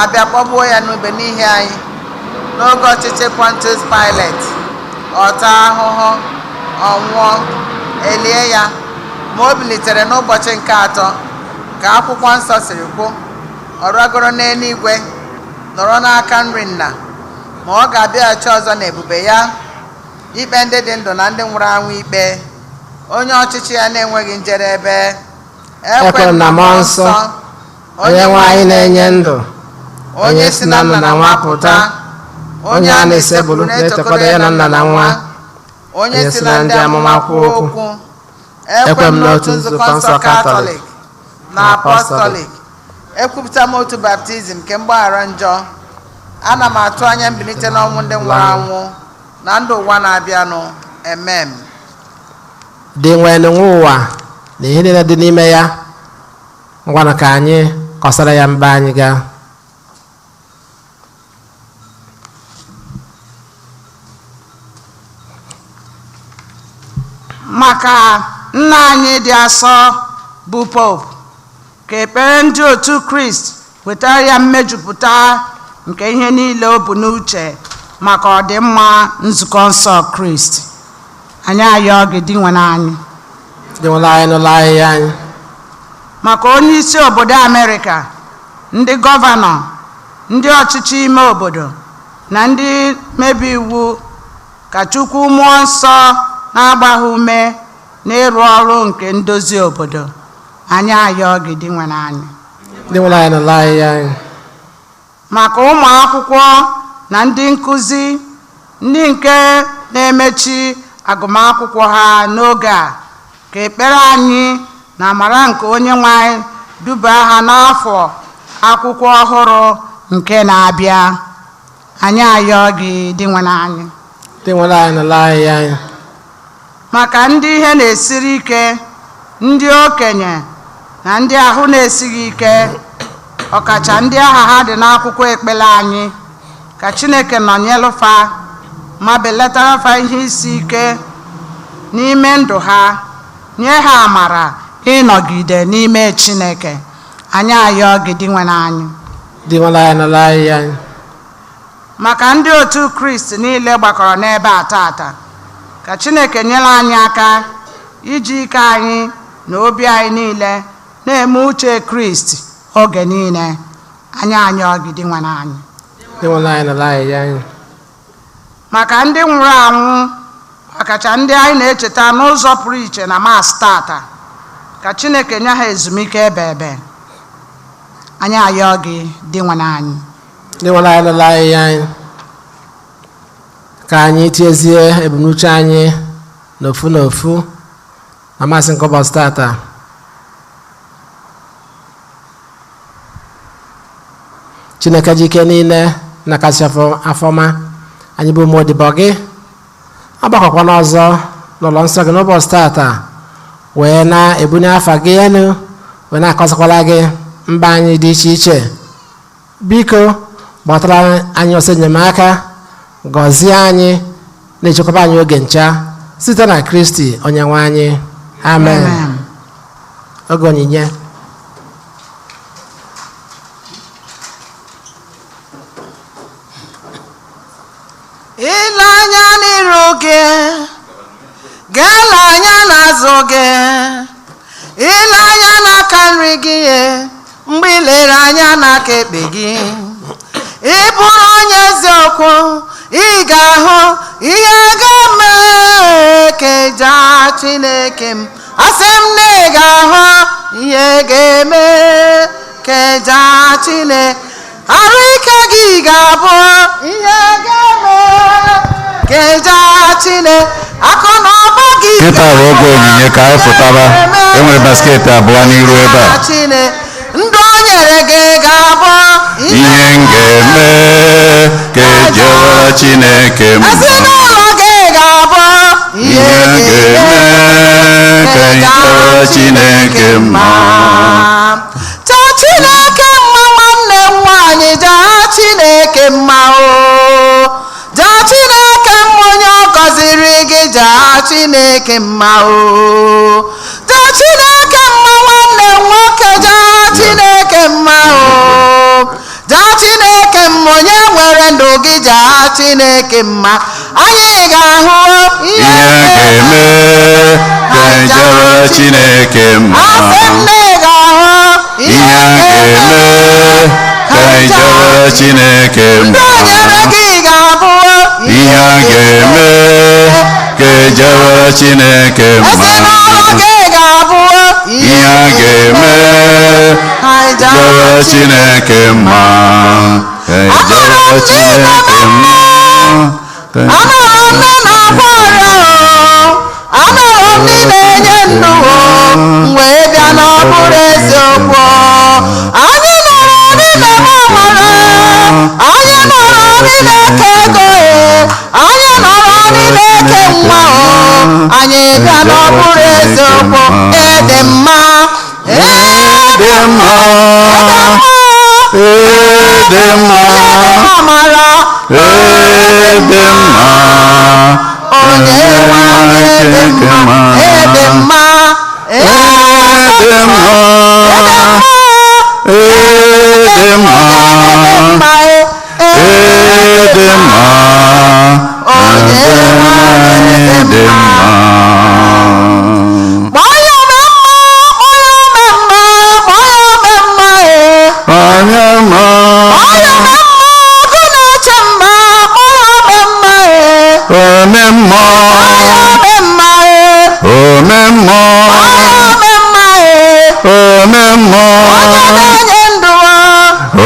Speaker 2: abịa kpọgbuo ya n'ube n'ihi anyị, n'oge ọchịchị Pontius Pilate, ọ taa ahụhụ, ọ nwụọ, elie ya, ma o bilitere n'ụbọchị nke atọ, ka akwụkwọ nsọ siri kwu, ọ ragoro n'eluigwe, nọrọ n'aka nri nna, ma ọ ga-abịaghachi ọzọ n'ebube ya, ikpe ndị dị ndụ na ndị nwụrụ anwụ ikpe, onye ọchịchị ya na-enweghị njedebe.
Speaker 3: Ekwe m na Mmụọ Nsọ, onye nwe anyị na-enye ndụ, onye si na nna na nwa pụta, onye a na-esebụrụ na-etokọta ya na nna na nwa,
Speaker 2: onye si na ndị amụma kwuo okwu. Ekwe m n'otu nzukọ nsọ Katọlik na Apọstọlik. Ekwupụta m otu baptizim nke mgbaghara njọ. Ana m atụ anya mbilite n'ọnwụ ndị nwụrụ anwụ na ndụ ụwa na-abịanụ. Amen.
Speaker 3: Dị nwenu nwe ụwa na ihe niile dị n'ime ya, ngwanụ ka anyị kọsara ya mba anyị gaa.
Speaker 4: Maka nna anyị dị asọ bụ Pope, ka ekpere ndị otu Kraịst wetara ya mmejupụta nke ihe niile o bu n'uche maka ọdịmma nzukọ nsọ Kraịst. Anyị ayọọ gị, Dinwenụ anyị.
Speaker 3: Dị nwere anyị n'ụlọ ahịhịa anyị.
Speaker 4: Maka onye isi obodo Amerịka, ndị gọvanọ, ndị ọchịchị ime obodo na ndị mmebi iwu, ka Chukwu mmụọ nsọ na-agba ha ume n'ịrụ ọrụ nke ndozi obodo. Anyị ayọọ gị, Dinwenụ anyị.
Speaker 3: Dị nwere anyị n'ụlọ ahịhịa anyị.
Speaker 4: Maka ụmụ akwụkwọ na ndị nkụzi, ndị nke na-emechi agụmakwụkwọ ha n'oge a, ka ekpere anyị na amara nke onye nwe anyị duba ha n'afọ akwụkwọ ọhụrụ nke na-abịa. Anyị ayọọ gị, Dinwenụ anyị.
Speaker 3: Dị nwere anyị n'ụlọ ahịhịa anyị.
Speaker 4: Maka ndị ihe na-esiri ike, ndị okenye na ndị ahụ na-esighị ike, ọkacha ndị aha ha dị n'akwụkwọ ekpere anyị, ka Chineke nọnyelụ fa ma belatara fa ihe isi ike n'ime ndụ ha, nye ha amara ịnọgide n'ime Chineke. Anyị ayọọ gị, Dinwenụ anyị.
Speaker 3: Dị nwere anyị n'ụlọ ahịhịa anyị.
Speaker 4: Maka ndị otu Kraịst niile gbakọrọ n'ebe a tata, ka Chineke nyere anyị aka iji ike anyị na obi anyị niile na-eme uche Kraịst oge niile. Anyị ayọọ gị, Dinwenụ anyị.
Speaker 3: Dị nwere anyị n'ụlọ ahịhịa anyị.
Speaker 4: Maka ndị nwụrụ anwụ, ọkacha ndị anyị na-echeta n'ụzọ pụrụ iche na Maasị tata, ka Chineke nye ha ezumike ebe ebe. Anyị ayọọ gị, Dinwenụ anyị.
Speaker 3: Dị nwere anyị n'ụlọ ahịhịa anyị. Ka anyị tiezie ebumnuche anyị n'ofu n'ofu na Maasị nke ụbọchị tata. Chineke ji ike niile na kasị afọma, anyị bụ ụmụ odibo gị, agbakọkwana ọzọ n'ụlọ nsọ gị n'ụbọchị tata, wee na-ebunye afa gị elu, wee na-akọsakwala gị mba anyị dị iche iche. Biko gbatara anyị ọsọ enyemaka, gọzie anyị, na-echekwaba anyị oge ncha, site na Kristi onye nwe anyị. Amen. Oge onyinye.
Speaker 2: Ile anya n'iru gị, gele anya n'azụ gị, ile anya n'aka nri gị, mgbe ị lere anya n'aka ekpe gị, ị bụrụ onye eziokwu, ị ga-ahụ ihe ga-eme ka ịja Chineke m. Asị m na ị ga-ahụ ihe ga-eme ka ịja Chineke. Arụ ike gị ga-abụ ihe ga-eme ka ịja Chineke. Akụ na ụba gị
Speaker 1: Kịta bụ oge onyinye, ka anyị pụtaba. E nwere basket abụọ n'iru ebe a.
Speaker 2: Chineke, ndụ o nyere gị ga-abụ
Speaker 1: Ihe m ga-eme ka ejewara Chineke m.
Speaker 2: Ezinụlọ gị ga-abụ
Speaker 1: Ihe m ga-eme ka ejewara Chineke. Chineke mma.
Speaker 2: Jaa Chineke mma, nwanne m nwanyị, jaa Chineke mma o. Jaa Chineke mma, onye ọ gọziri gị, jaa Chineke mma o. Jaa Chineke mma, nwanne m nwoke, jaa Chineke mma o. Jaa Chineke mma, onye nwere ndụ gị, jaa Chineke mma. Anyị ga-ahụ
Speaker 1: Ihe ga-eme ka njara Chineke mma.
Speaker 2: Asị m na ị ga-ahụ
Speaker 1: Ihe ga-eme ka njara Chineke
Speaker 2: ndị
Speaker 1: mma.
Speaker 2: o nyere gị ga-abụ
Speaker 1: Ihe ga-eme ka ejere Chineke mma.
Speaker 2: Ezinụlọ gị ga-abụ
Speaker 1: Ihe ga-eme jere Chineke mma. Ejere Chineke mma.
Speaker 2: Anụrụ m ndị na-akwa ọrịa o, anụrụ m ndị na-enye ndụ o, m wee bịa na ọ bụrụ eziokwu. Anyị nụrụ ndị na-eme amara, anyị nụrụ ndị na-eke ego e, anyị nụrụ ndị na-eke nwa o, anyị bịa na ọ bụrụ eziokwu. Ịdị mma,
Speaker 1: Ịdị mma, ịdị mma,
Speaker 2: amara,
Speaker 1: ịdị mma,
Speaker 2: onye nwe anyị dị mma, ịdị mma,
Speaker 1: ịdị mma, ịdị mma, ịdị mma,
Speaker 2: onye nwe anyị
Speaker 1: dị mma.
Speaker 2: Kpọọ ya ome mma, kpọọ ya ome mma, kpọọ ya ome mma, ee.
Speaker 1: Onye mma,
Speaker 2: Kpọọ ya ome mma, ọgụ na-eche mma, kpọọ ya ome mma, ee.
Speaker 1: ome mma,
Speaker 2: Kpọọ ya ome mma, ee.
Speaker 1: ome mma,
Speaker 2: Kpọọ ya ome mma, ee.
Speaker 1: ome mma,
Speaker 2: Onye na-enye ndụ,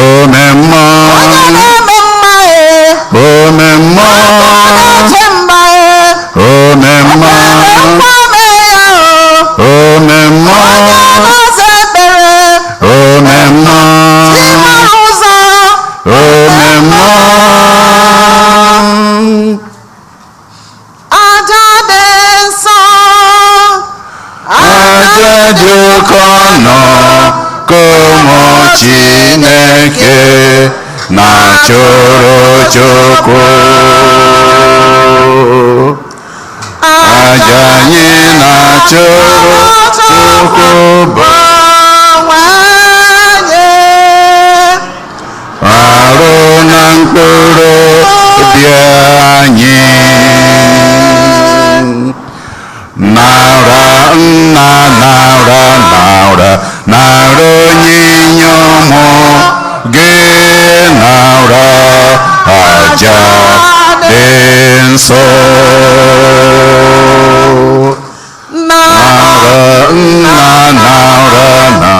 Speaker 1: ome mma,
Speaker 2: onye na-eme mma, ee.
Speaker 1: ome mma,
Speaker 2: Ọgụ na-eche mma, ee.
Speaker 1: ome mma,
Speaker 2: Ekpere nkwa mee ya, o.
Speaker 1: ome mma,
Speaker 2: Onye na-aza ekpere,
Speaker 1: ome mma,
Speaker 2: chi mara ụzọ.
Speaker 1: ome mma.
Speaker 2: Aja dị nsọ.
Speaker 1: Aja dị oke ọnụ ka ụmụ Chineke na-achụrụ Chukwu. Aja anyị na-achụrụ Chukwu bụ
Speaker 2: Onwe anyị.
Speaker 1: arụ na mkpụrụ obi anyị. Nara nna, nara, nara, nara onyinye ụmụ gị, nara aja dị nsọ.
Speaker 2: Nara
Speaker 1: Nara nna, nara na,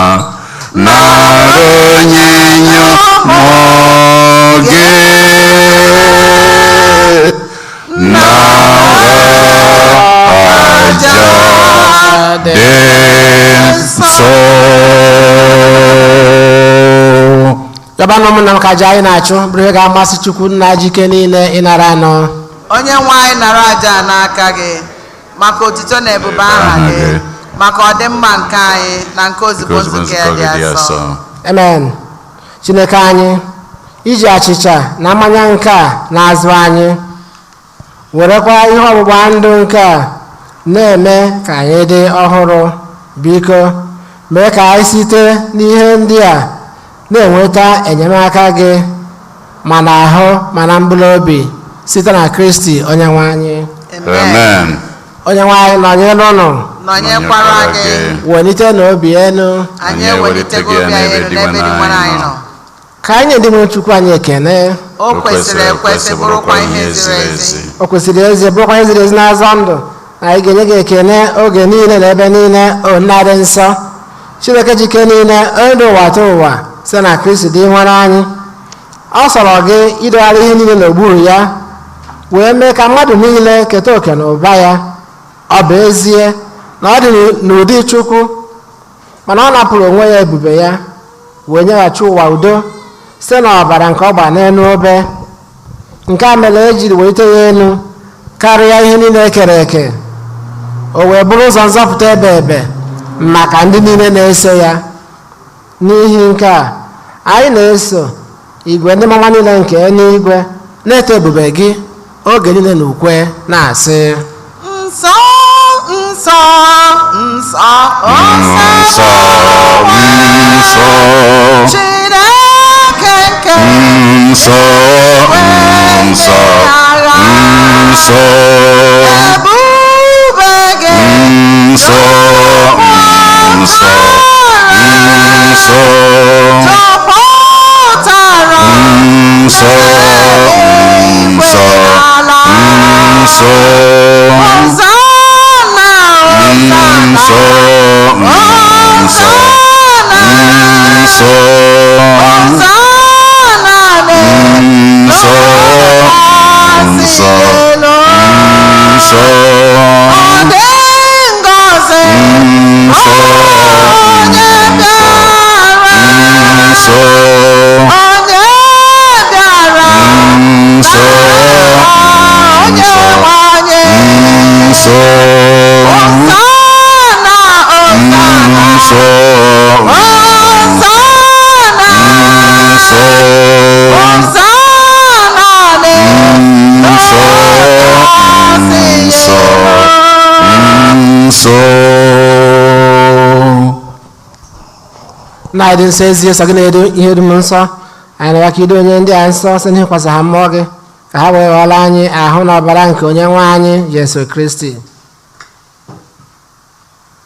Speaker 1: nara onyinye ụmụ gị, nara aja dị nsọ.
Speaker 3: Yọbanụ ụmụnna m ka aja anyị na-achụ bụrụ ihe ga-amasị Chukwu nna jike niile ịnara anọ.
Speaker 2: Onye nwe anyị, nara aja a n'aka gị maka otuto na ebube aha gị, maka ọdịmma nke anyị na nke ozugbo nzukọ ya dị asọ.
Speaker 3: Amen. Chineke anyị, iji achịcha na mmanya nke a na-azụ anyị, werekwa ihe ọgbụgba ndụ nke a na-eme ka anyị dị ọhụrụ. Biko mee ka anyị site n'ihe ndị a na-enweta enyemaka gị ma na ahụ ma na mkpụrụ obi, site na Kristi onye nwe anyị.
Speaker 1: Amen.
Speaker 3: Onye nwe anyị nọnyere ụnụ.
Speaker 2: Nọnyekwara gị.
Speaker 3: Welite n'obi elu.
Speaker 2: Anyị ewelitego obi anyị elu n'ebe dị nwere anyị nọ.
Speaker 3: Ka anyị dị nwe Chukwu anyị ekene.
Speaker 2: O kwesịrị ekwesị, bụrụkwa ihe ziri ezi.
Speaker 3: O kwesịrị ezi, bụrụkwa ihe ziri ezi n'azọ ndụ na anyị ga-enye gị ekene oge niile na ebe niile, o Nna dị nsọ, Chineke jike niile, onye dị ụwa tụ ụwa, site na Kristi dị nwere anyị. Ọ sọrọ gị idogharị ihe niile n'okpuru ya, wee mee ka mmadụ niile keta oke na ụba ya. Ọ bụ ezie na ọ dị n'ụdị Chukwu, mana ọ napụrụ onwe ya ebube ya, wee nyeghachi ụwa udo site n'ọbara nke ọ gbara n'elu obe. Nke a mere e jiri welite ya elu karịa ihe niile e kere eke, o wee bụrụ ụzọ nzọpụta ebe ebe Maka ndị niile na-eso ya. N'ihi nke a, anyị na-eso igwe ndị mama niile nke eluigwe na-eto ebube gị oge niile na ukwe na-asị:
Speaker 2: Nsọ, nsọ, nsọ, nsọ,
Speaker 1: Nsọ, nsọ,
Speaker 2: Chineke nke
Speaker 1: nsọ, nsọ,
Speaker 2: agha,
Speaker 1: nsọ,
Speaker 2: ebube gị
Speaker 1: nsọ, nsọ, nsọ,
Speaker 2: jupụtara
Speaker 1: nsọ,
Speaker 2: n'eluigwe
Speaker 1: nsọ,
Speaker 2: ala.
Speaker 1: Nsọ,
Speaker 2: Hosanna,
Speaker 1: nsọ,
Speaker 2: Hosanna,
Speaker 1: nsọ,
Speaker 2: Hosanna,
Speaker 1: nsọ,
Speaker 2: Hosanna
Speaker 1: nsọ,
Speaker 2: n'elu
Speaker 1: nsọ,
Speaker 2: elu.
Speaker 1: Nsọ,
Speaker 2: Ọ dị ngọzi
Speaker 1: nsọ,
Speaker 2: onye bịara,
Speaker 1: nsọ,
Speaker 2: onye bịara,
Speaker 1: nsọ,
Speaker 2: onye nwe anyị.
Speaker 1: Nsọ,
Speaker 2: Hosanna, Hosanna,
Speaker 1: nsọ,
Speaker 2: Hosanna,
Speaker 1: nsọ,
Speaker 2: Hosanna
Speaker 1: nsọ, nsọ, nsọ.
Speaker 3: Na ịdị nsọ ezi nsọ gị na-edo ihe dum nsọ, anyị na-arịọ ka ido onye ndị a nsọ site n'ịkwasa ha mmụọ gị, ka ha wee ghọọla anyị ahụ na ọbara nke onye nwe anyị Jesu Kristi,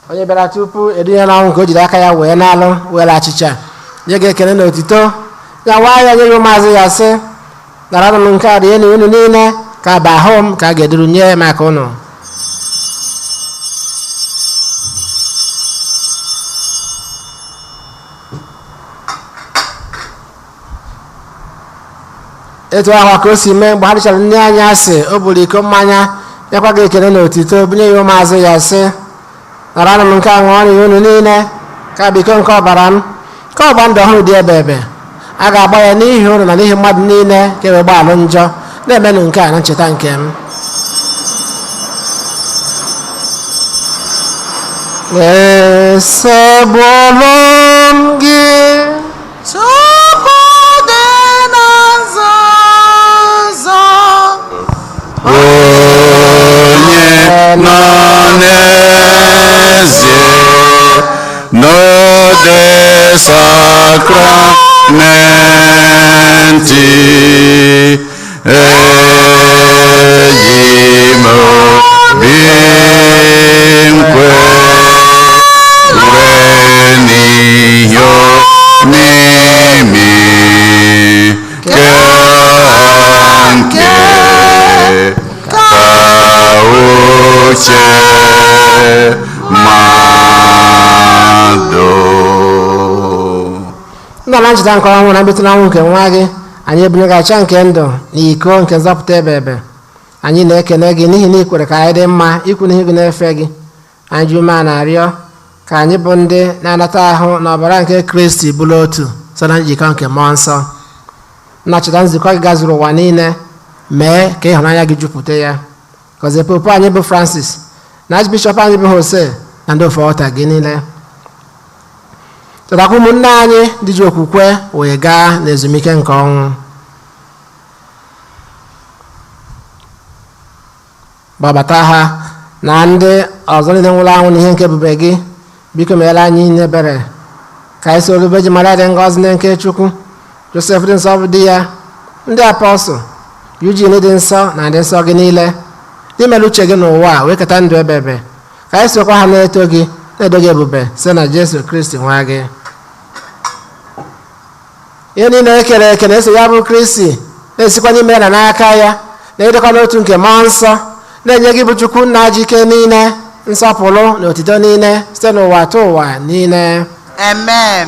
Speaker 3: onye bịara tupu edunye n'ọnwụ nke o jiri aka ya wee na-alụ were achịcha nye gị ekele na otito ya waa ya nye ya ụmụazụ ya, sị: "Naranụ m nke a rie na unu niile, ka bụ ahụ m ka a ga-eduru nye maka unu." Etu ahụ ka o si mee mgbe ha richara nne anyị asị, o buru iko mmanya, nyekwa gị ekele na otito, bunye ya ụmụazụ ya, sị: "Naranụ m nke a ṅụọ ya unu niile, ka bụ iko nke ọbara m, ka ọgba ndụ ọhụrụ dị ebe ebe a ga-agba ya n'ihi unu na n'ihi mmadụ niile, ka e wee gbaalụ njọ. Na-emenụ nke a na ncheta nke m." Esegburu m gị
Speaker 2: Tupu dị na nzuzo,
Speaker 1: Onye nọ n'ezie n'ode sakramenti, eji m obi nkwe n'ihe omimi ke nke ka uche mmadụ.
Speaker 3: Nna, na ncheta nke ọnwụ na mbilite n'ọnwụ nke nwa gị, anyị ebunye gị acha nke ndụ na iko nke nzọpụta ebe ebe. Anyị na-ekene gị n'ihi na ị kwere ka anyị dị mma ikwu n'ihu gị na-efe gị. Anyị ji umeala na-arịọ ka anyị bụ ndị na-anata ahụ na ọbara nke Kristi bụrụ otu so na njikọ nke mmụọ nsọ. Nna, cheta nzukọ gị gazuru ụwa niile, mee ka ịhụnanya gị jupụta ya. Gọzie popu anyị bụ Francis, na Archbishop anyị bụ Jose, na ndị ofe ọta gị niile. Chetakwa ụmụnne anyị ndị ji okwukwe wee gaa n'ezumike nke ọnwụ. Gbabata ha na ndị ọzọ niile nwụrụ anwụ n'ihe nke ebube gị. Biko meere anyị ebere, ka anyị soro Virgin Maria dị ngọzi, nne nke Chukwu, Josef dị nsọ bụ di ya, ndị apọstụl, Eugene dị nsọ, na ndị nsọ gị niile ndị mere uche gị n'ụwa a wee keta ndụ ebe ebe, ka anyị sokwa ha na-eto gị, na-edo gị ebube site na Jesu Kristi nwa gị. Ihe niile e kere eke na-eso ya bụ Kristi, na-esikwa n'ime ya na n'aka ya, na-edekwa n'otu nke mmụọ nsọ, na-enye gị bụ Chukwu nna ji ike niile nsọpụrụ na otito niile site n'ụwa tụ ụwa niile.
Speaker 2: Amen.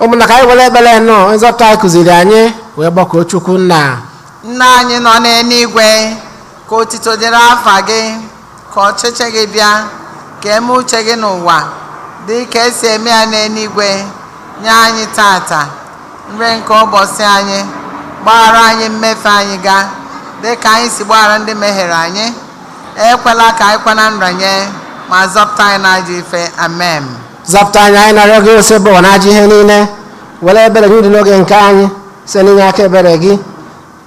Speaker 3: Ụmụnna, ka anyị were ekpere nụ nzọpụta anyị kụziri anyị wee gbakọọ Chukwu nna.
Speaker 2: Nna anyị nọ n'eluigwe, ka otito dịrị afa gị, ka ọchịchị gị bịa, ka eme uche gị n'ụwa dị ka esi eme ya n'eluigwe. Nye anyị tata nri nke ụbọchị anyị, gbaghara anyị mmefe anyị ga dị ka anyị si gbaghara ndị mehiere anyị. Ekwela ka anyị kwe na nranye, ma zọpụta anyị n'ajọ ife. Amen.
Speaker 3: Zọpụta anyị, anyị na-arịọ gị, Osebụwa, na ajọ ihe niile. Were ebere gị dị n'oge nke anyị, site n'inye aka ebere gị,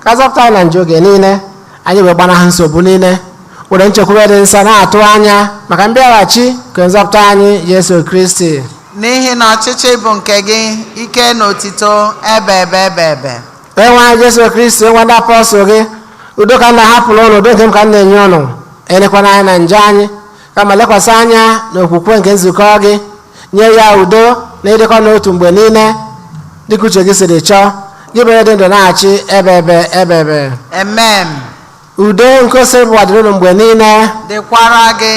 Speaker 3: ka zọpụta anyị na njọ oge niile, anyị wee gbanahụ nsogbu niile, were nchekwube dị nsọ na-atụ anya maka mbịaghachi nke nzọpụta anyị Jesu Kristi.
Speaker 2: N'ihi na ọchịchị bụ nke gị, ike na otito ebe ebe ebe ebe.
Speaker 3: Onyenwe anyị Jesu Kristi, nwa ndị apọstụl gị, udo ka m na-ahapụrụ ụnụ, udo nke m ka m na-enye ụnụ. Elekwana anya na njọ anyị, kama lekwasị anya n'okwukwe nke nzukọ gị. Nye ya udo na ịdịkọ n'otu mgbe niile, dịka uche gị siri chọọ, gị bụ onye dị ndụ na-achị ebe ebe ebe ebe.
Speaker 2: Amen.
Speaker 3: Udo nke Osebụwa dịrị ụnụ mgbe niile.
Speaker 2: Dịkwara gị.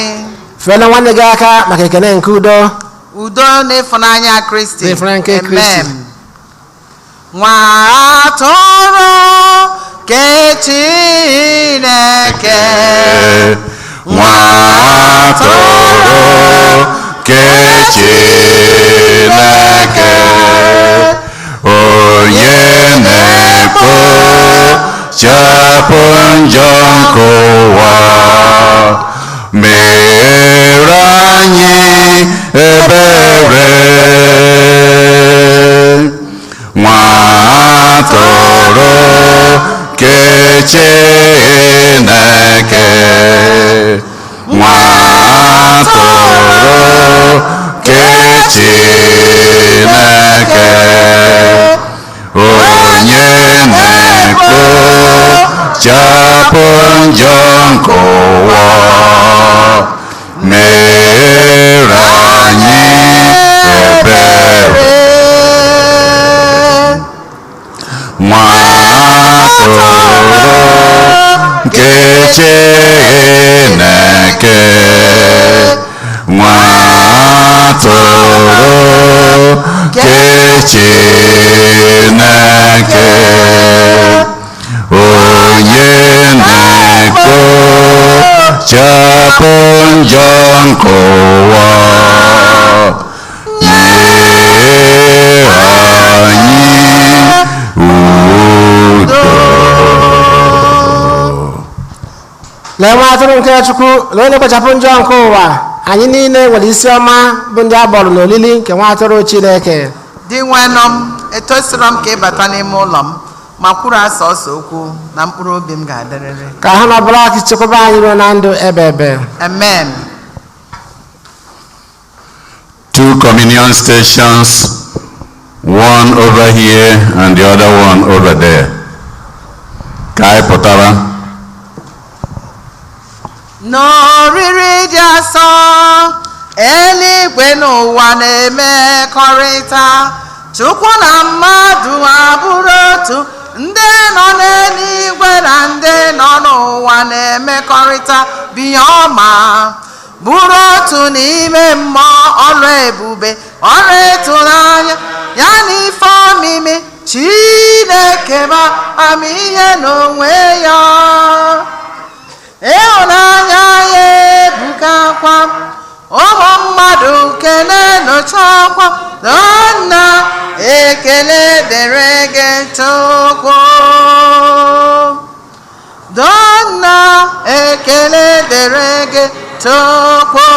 Speaker 3: Feela nwanne gị aka maka ekene nke udo.
Speaker 2: Udo na ịfụnanya Kristi.
Speaker 3: Na ịfụnanya nke Kristi.
Speaker 2: Amen. Nwa atụrụ nke Chineke,
Speaker 1: Nwa atụrụ nke Chineke, onye na-ekpochapụ njọ nke ụwa, mere anyị ebere. Nwa atụrụ nke Chineke, nwa atụrụ nke Chineke, onye na-ekpochapụ njọ nke ụwa, mere anyị ebere. Nwa atụrụ nke Chineke, nwa atụrụ nke Chineke, onye na-ekpochapụ njọ nke ụwa, nye anyị udo.
Speaker 3: Lee nwa atụrụ nke Chukwu, lee onye na-ekpochapụ njọ nke ụwa. Anyị niile nwere isi ọma bụ ndị a bọrọ n'olili nke nwa atụrụ Chineke.
Speaker 2: Dị nwenụ m, etosiro m ka ị bata n'ime ụlọ m, ma kwuru asa ọsọ okwu na mkpụrụ obi m ga-adịrịrị.
Speaker 3: Ka ha na ọbụla aka chekwaba anyị ruo na ndụ ebe ebe.
Speaker 2: Amen.
Speaker 1: Two communion stations, one over here and the other one over there. Ka anyị pụtara.
Speaker 2: N'oriri dị asọ, eluigwe n'ụwa na-emekọrịta. Chukwu na mmadụ abụrụ otu, ndị nọ n'eluigwe na ndị nọ n'ụwa na-emekọrịta bihe ọma, bụrụ otu n'ime mmụọ. Ọrụ ebube, ọrụ ịtụnanya ya na ife omimi Chineke ma amamihe n'onwe ya. Ịhụnanya ya ebukakwa, ụmụ mmadụ kele nụchakwa na nna, ekele dịrị gị, Chukwu. Donna, ekele dịrị gị, Chukwu.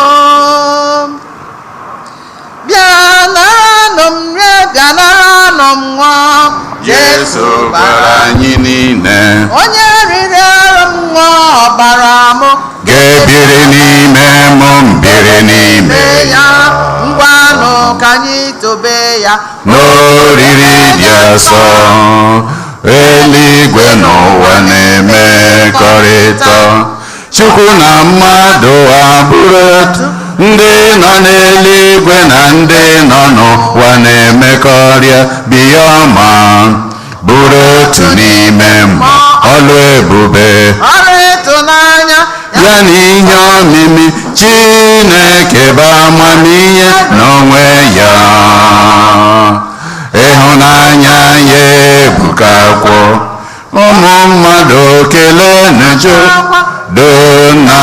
Speaker 2: Bịa naranụ m rie, bịa naranụ m ṅụọ.
Speaker 1: Jesu gwara anyị niile.
Speaker 2: Onye riri arụ m, ṅụọ ọbara m,
Speaker 1: ga-ebiri n'ime mụ, mbiri n'ime
Speaker 2: ya. Ngwanụ, ka anyị tobe ya.
Speaker 1: N'oriri dị asọ, eluigwe n'ụwa na-emekọrịta. Chukwu na mmadụ abụrụ otu, ndị nọ n'eluigwe na ndị nọ n'ụwa na-emekọrịa biya ọma, bụrụ otu n'ime mmụọ. Ọlụ ebube,
Speaker 2: ọrụ ịtụnanya
Speaker 1: ya na ihe omimi Chineke bụ amamihe n'onwe ya. Ịhụnanya ya ebukakwọ, ụmụ mmadụ kelee nju dona,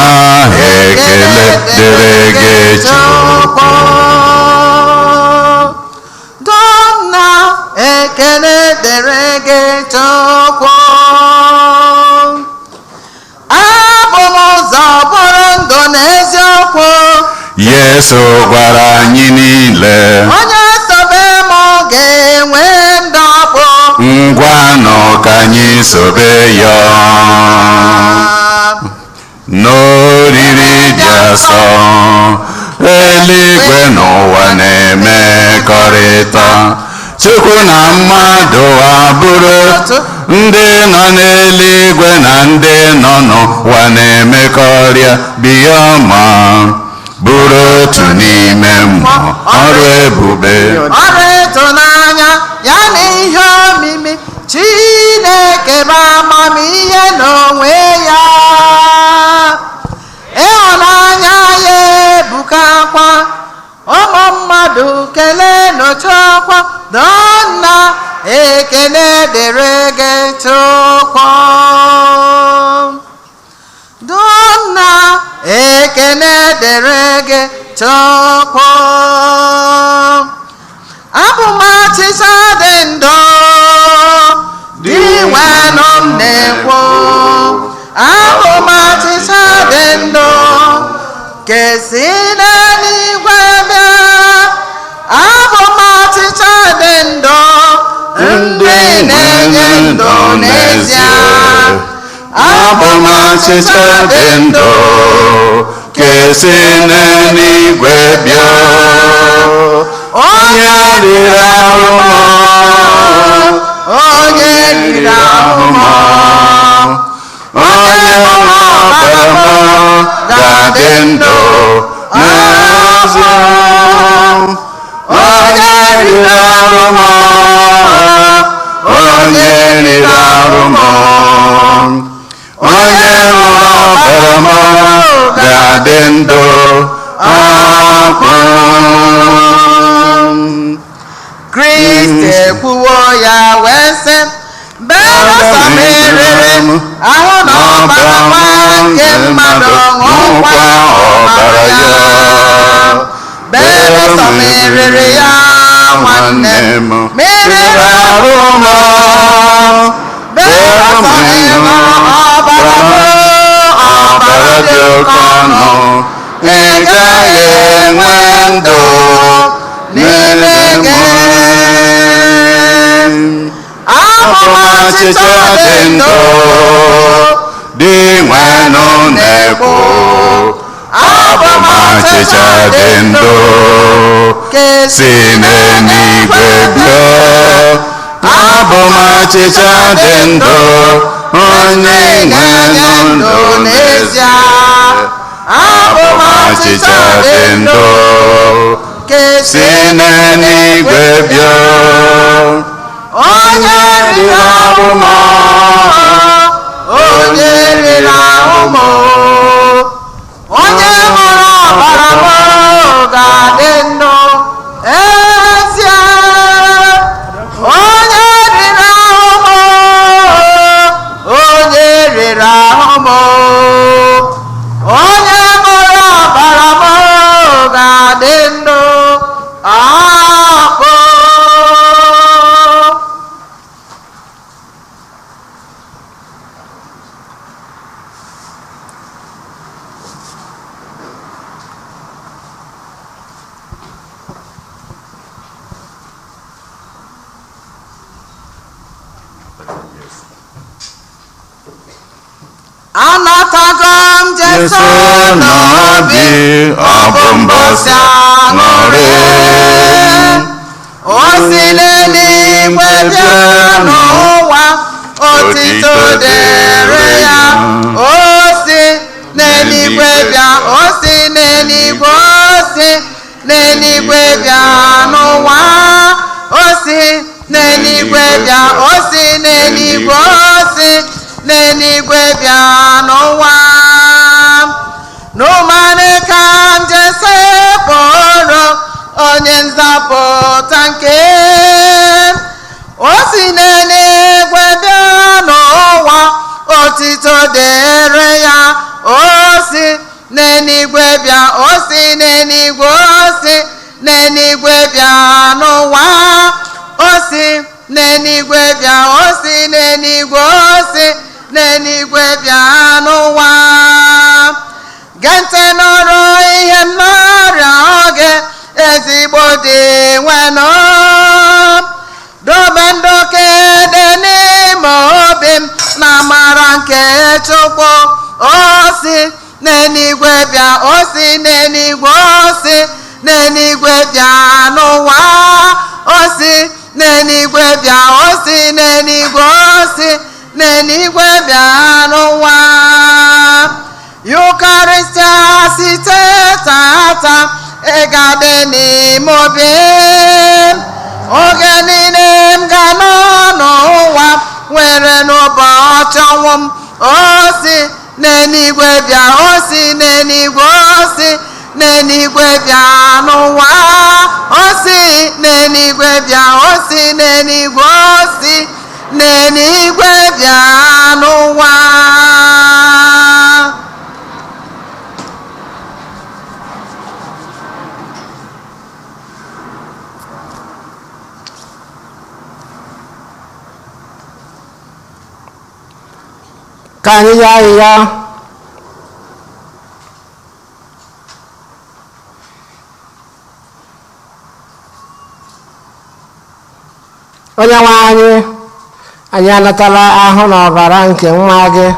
Speaker 1: ekele dịrị gị, Chukwu.
Speaker 2: Donna, ekele dịrị gị, Chukwu. Abụ m ụzọ bụrụ ndụ na eziokwu.
Speaker 1: Yesu gwara anyị niile.
Speaker 2: Onye sobe m ga-enwe ndụ ọkpụ.
Speaker 1: Ngwanụ ka anyị sobe ya. N'oriri dị asọ, eluigwe n'ụwa na-emekọrịta. Chukwu na mmadụ abụrụ ndị nọ n'eluigwe na ndị nọ n'ụwa na-emekọrịa biya ma bụrụ otu n'ime mmụọ ọrụ ebube.
Speaker 2: Ọrụ ịtụnanya ya na ihe omimi Chineke bụ amamihe n'onwe ya. Ịhụnanya ya ebukakwa ụmụ mmadụ kelee n'Chukwu donna ekele dịrị gị Chukwu. Donna ekele dịrị gị Chukwu. Abụ m achịcha dị ndụ dị nwenụ m na-ekwu. Abụ m achịcha dị ndụ kesi n'eluigwe bịa. Abụ m achịcha dị ndụ ndị na-enye ndụ n'ezie.
Speaker 1: Abụ m achịcha dị ndụ kesi n'eluigwe bịa. Onye riri ahụ m,
Speaker 2: onye riri ahụ m,
Speaker 1: onye ṅụrụ ọbara m ga-adị ndụ n'ezie. Onye riri ahụ m, onye riri ahụ m, onye ṅụrụ ọbara m ga-adị ndụ akpụ.
Speaker 2: Kristi ekwuwo ya wee sị, belụsọ m erere ahụ na ọbara nwa nke mmadụ ṅụkwa ọbara ya. Belụsọ m erere ya nwanne m, merere
Speaker 1: arụ m,
Speaker 2: belụsọ m ịṅụ ọbara m,
Speaker 1: ọbara dị oke ọnụ, ị gaghị enwe ndụ
Speaker 2: n'ime
Speaker 1: n'ime
Speaker 2: gị.
Speaker 1: m.
Speaker 2: Abụ m
Speaker 1: Achịcha dị ndụ dị nwenụ na-ekwu. Abụ m achịcha dị ndụ si n'eluigwe bịa. Abụ m achịcha dị ndụ onye nwenụ ndụ n'ezie. Abụ m achịcha dị ndụ si n'eluigwe bịa.
Speaker 2: Onye riri ahụ m, onye riri ahụ m, onye ṅụrụ ọbara m ga-adị ndụ ezie. Onye riri ahụ m, onye riri ahụ m, onye ṅụrụ ọbara m ga-adị ndụ akpụ. Anatago m Jesu
Speaker 1: Jesu
Speaker 2: n'obi,
Speaker 1: n'obi, ọ bụ mbọsị aṅụrị.
Speaker 2: O si n'eluigwe bịa n'ụwa, otito dịrị ya. O si n'eluigwe bịa, o si n'eluigwe, o si n'eluigwe bịa n'ụwa. O si n'eluigwe bịa, o si n'eluigwe, o si n'eluigwe bịa n'ụwa. N'ụmanị ka m jesekpụrụ onye nzọpụta nke m. O si n'eluigwe bịa n'ụwa, otito dịrị ya. O si n'eluigwe bịa, o si n'eluigwe, o si n'eluigwe bịa n'ụwa. O si n'eluigwe bịa, o si n'eluigwe, o si n'eluigwe bịa n'ụwa. Gee ntị. N'eluigwe bịa, o si n'eluigwe, o si n'eluigwe bịa n'ụwa. O si n'eluigwe bịa, o si n'eluigwe, o si n'eluigwe bịa n'ụwa. Yukarịsịa site tata, ị ga-adị n'ime obi m. Oge niile m ga nọ n'ụwa, nwere n'ụbọchị ọnwụ m. O si n'eluigwe bịa, o si n'eluigwe, o si n'eluigwe bịa n'ụwa. O si n'eluigwe bịa, o si n'eluigwe, o si n'eluigwe bịa n'ụwa.
Speaker 3: Ka anyị yọọ ayịyọ. Onye nwe anyị, anyị anatala ahụ na ọbara nke nwa gị.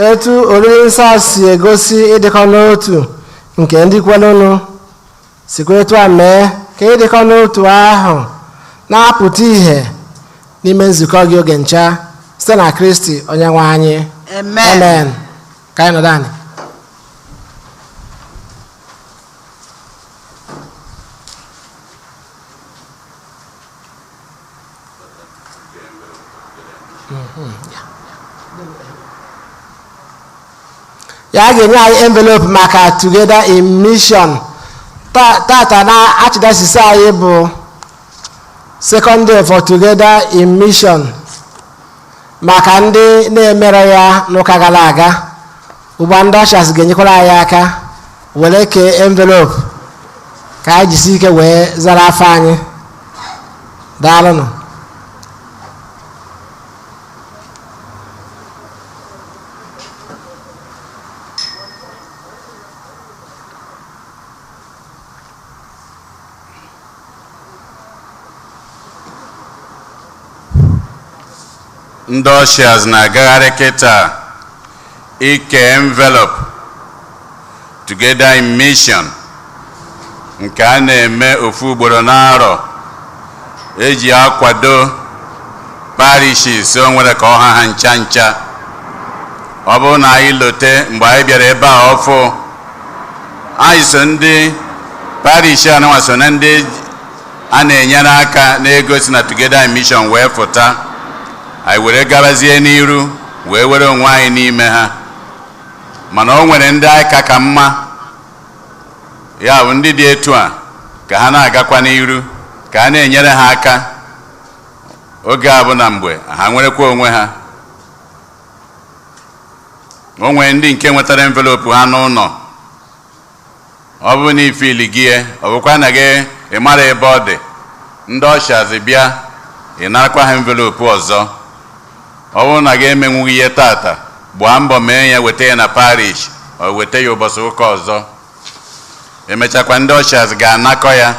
Speaker 3: Etu oriri nsọ si egosi ịdịkọ n'otu nke ndị kwerụnụ, sikwa etu a mee ka ịdịkọ n'otu ahụ na-apụta ìhè n'ime nzukọ gị oge ncha, site na Kristi onye nwe anyị.
Speaker 2: Amen.
Speaker 3: Amen. Ka anyị nọdụ anị. Ya ga-enye anyị envelope maka Together in Mission. Tata na archdiocese anyị bụ second day for Together in Mission, maka ndị na-emere ya n'ụka gara aga. Ugbu ndị ushers ga-enyekwara anyị aka were kee envelope ka anyị jisi ike wee zara afọ anyị. Daalụnụ.
Speaker 1: Ndị ushers na-agagharị kịta ike envelope Together in Mission nke a na-eme ofu ugboro n'arọ, eji akwado parishes o nwere ka ọha ha ncha ncha. Ọ bụrụ na anyị lote mgbe anyị bịara ebe a ọfụ, anyị so ndị parish anụnwa so na ndị a na-enyere aka na-egosi na Together in Mission wee fụta. Anyị were gabazie n'iru wee were onwe anyị n'ime ha, mana o nwere ndị aka ka mma, ya bụ ndị dị etu a ka ha na-agakwa n'iru ka a na-enyere ha aka. Oge a bụ na mgbe ha nwerekwa onwe ha. O nwere ndị nke nwetara envelopu ha n'ụlọ. Ọ bụrụ na ifili gị, ọ bụkwa na gị ị mara ebe ọ dị, ndị ushers bịa, ị narakwa ha envelopu ọzọ. Ọ bụrụ na gị emenwughị ihe tata, gbaa mbọ mee ya, weta ya na parish, ọ weta ya ụbọchị ụka ọzọ. Emechakwa, ndị ushers ga-anakọ ya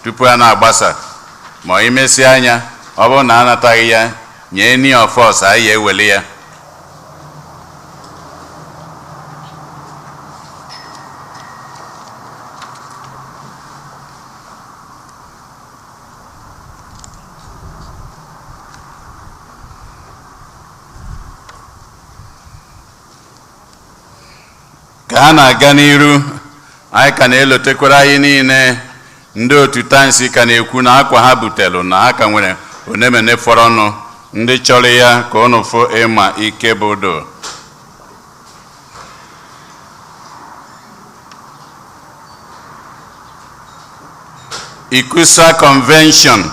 Speaker 1: tupu a na-agbasa. Ma imesi anya, ọ bụrụ na anataghị ya, nye any of us, anyị eweli ya. Ka ha na-aga n'iru, anyị ka na-elotekwara anyị niile ndị otu tansi ka na-ekwu na akwa ha butelu na ha ka nwere onemene fọrọnụ. Ndị chọrọ ya, ka unu fụ ịma ike bụ do. Ikusa Convention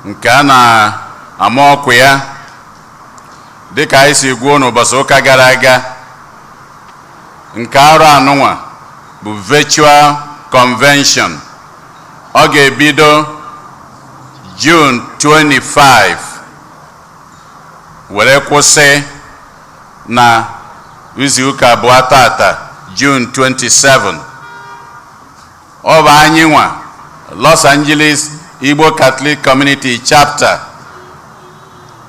Speaker 1: nke a na-ama ọkwa ya, dịka anyị si gwuo n'ụbọchị ụka gara aga, nke arọ anụnwa bụ virtual convention. Ọ ga-ebido June 25 were kwụsị na izuụka abụọ tata, June 27. Ọ bụ anyị nwa Los Angeles Igbo Catholic Community Chapter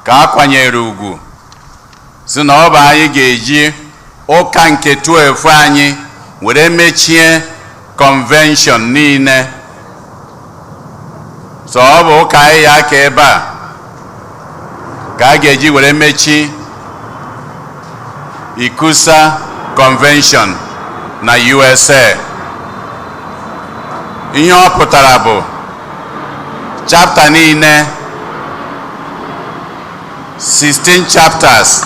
Speaker 1: ka a kwanyere ugwu. Si na ọ bụ anyị ga-eji ụka nke 12 anyị were mechie convention niile. So ọ bụ ụka anyị ya aka ebe a ka a ga-eji were mechi ICCUSA convention na USA. Ihe ọ pụtara bụ chapter niile, 16 chapters,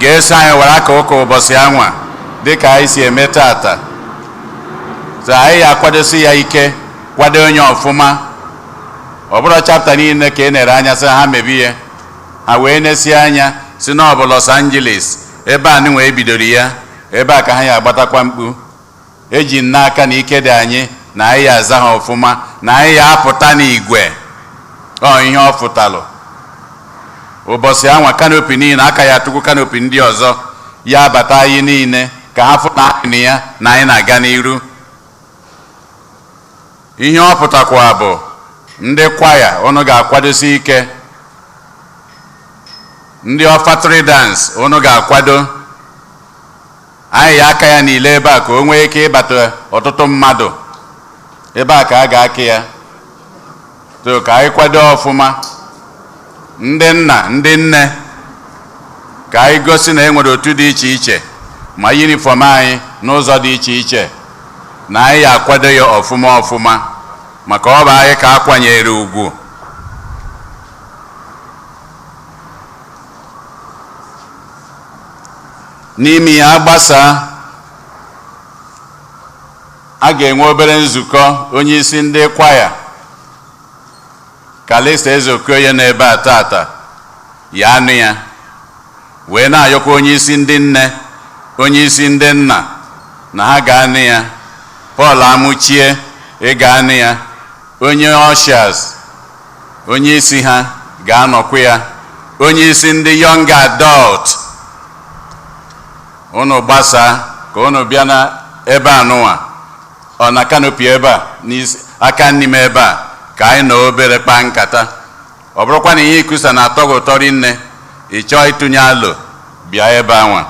Speaker 1: ga-eso anyị were aka ụka ụbọchị anwa dịka anyị si eme tata. So anyị ya akwadosi ya ike, kwado onye ọfụma. Ọ bụrụ chapter niile ka ị nere anya sị ha mebi ihe, ha wee nesie anya si na ọ bụ Los Angeles ebe a nụnwa ebidoro ya, ebe a ka ha ya agbatakwa mkpu. Eji m n'aka na ike dị anyị na anyị ya aza ha ọfụma, na anyị ya apụta n'igwe. Ọ ihe ọ fụtalụ ụbọchị anwa, canopy niile aka ya atụkwu canopy ndị ọzọ ya abata anyị niile ka ha fụ na anyị ya na anyị na-aga n'iru. Ihe ọ pụtakwa bụ ndị kwaya unu ga-akwadosi ike, ndị offertory dance unu ga-akwado. Anyị ya aka ya niile ebe a ka o nwee ike ịbata ọtụtụ mmadụ ebe a ka a ga-aka ya. So ka anyị kwado ọfụma, ndị nna, ndị nne, ka anyị gosi na e nwere otu dị iche iche ma uniform anyị n'ụzọ dị iche iche na anyị ya akwado ya ọfụma ọfụma, maka ọ bụ anyị ka a kwanyere ugwu. N'ime ya agbasa, a ga-enwe obere nzukọ. Onye isi ndị kwaya Kalista Ezeokoye n'ebe a tata ya anụ ya wee na-ayọkwa onye isi ndị nne, onye isi ndị nna na ha ga-anụ ya. Paul Amuchie, ị ga-anụ ya. Onye ushers, onye isi ha ga-anọkwa ya. Onye isi ndị young adult, unu gbasaa ka unu bịa na ebe anụnwa, ọ na canopy ebe a n'isi aka n'ime ebe a, ka anyị nọ obere kpaa nkata. Ọ bụrụkwa na ihe ICCUSA na-atọ gị ụtọ rinne, ị chọọ ịtụnye alo, bịa ebe anwa.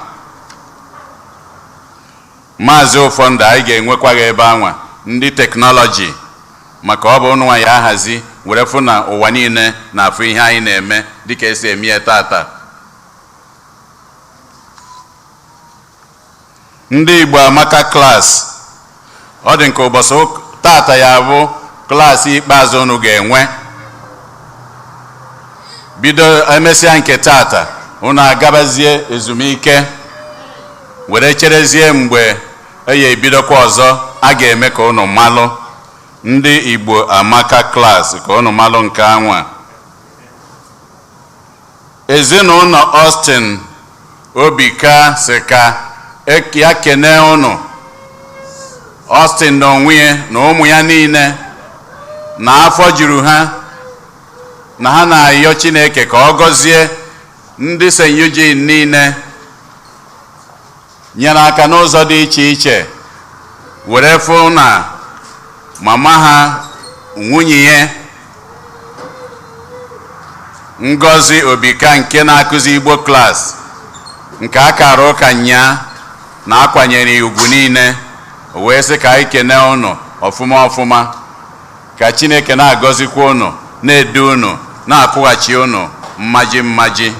Speaker 1: Maazị ụfọdụ anyị ga-enwekwa gị ebe anwa, ndị technology, maka ọ bụ ụnụnwa ya ahazi were fụ na ụwa niile na-afụ ihe anyị na-eme dịka esi eme ya tata. Ndị Igbo Amaka class, ọ dị nke ụbọchị tata ya bụ class ikpeazụ unu ga-enwe. Bido emesịa nke tata, unu agabazie ezumike were cherezie mgbe e ya ebidokwa ọzọ. A ga-eme ka unu malụ ndị Igbo Amaka class, ka unu malụ nke anwa. Ezinụlọ Austin Obika si ka ya kene unu. Austin na onwe ya na ụmụ ya niile na afọ juru ha, na ha na-ayọ Chineke ka ọ gọzie ndị St. Eugene niile nyere aka n'ụzọ dị iche iche were fụ na mama ha, nwunye ya, Ngozi Obika, nke na-akụzi Igbo class nke a kara ụka nyaa, na-akwanyere ya ugwu niile. O wee sị ka anyị kene unu ọfụma ọfụma, ka Chineke na-agọzikwa unu, na-edu unu, na-akwụghachi unu mmaji mmaji.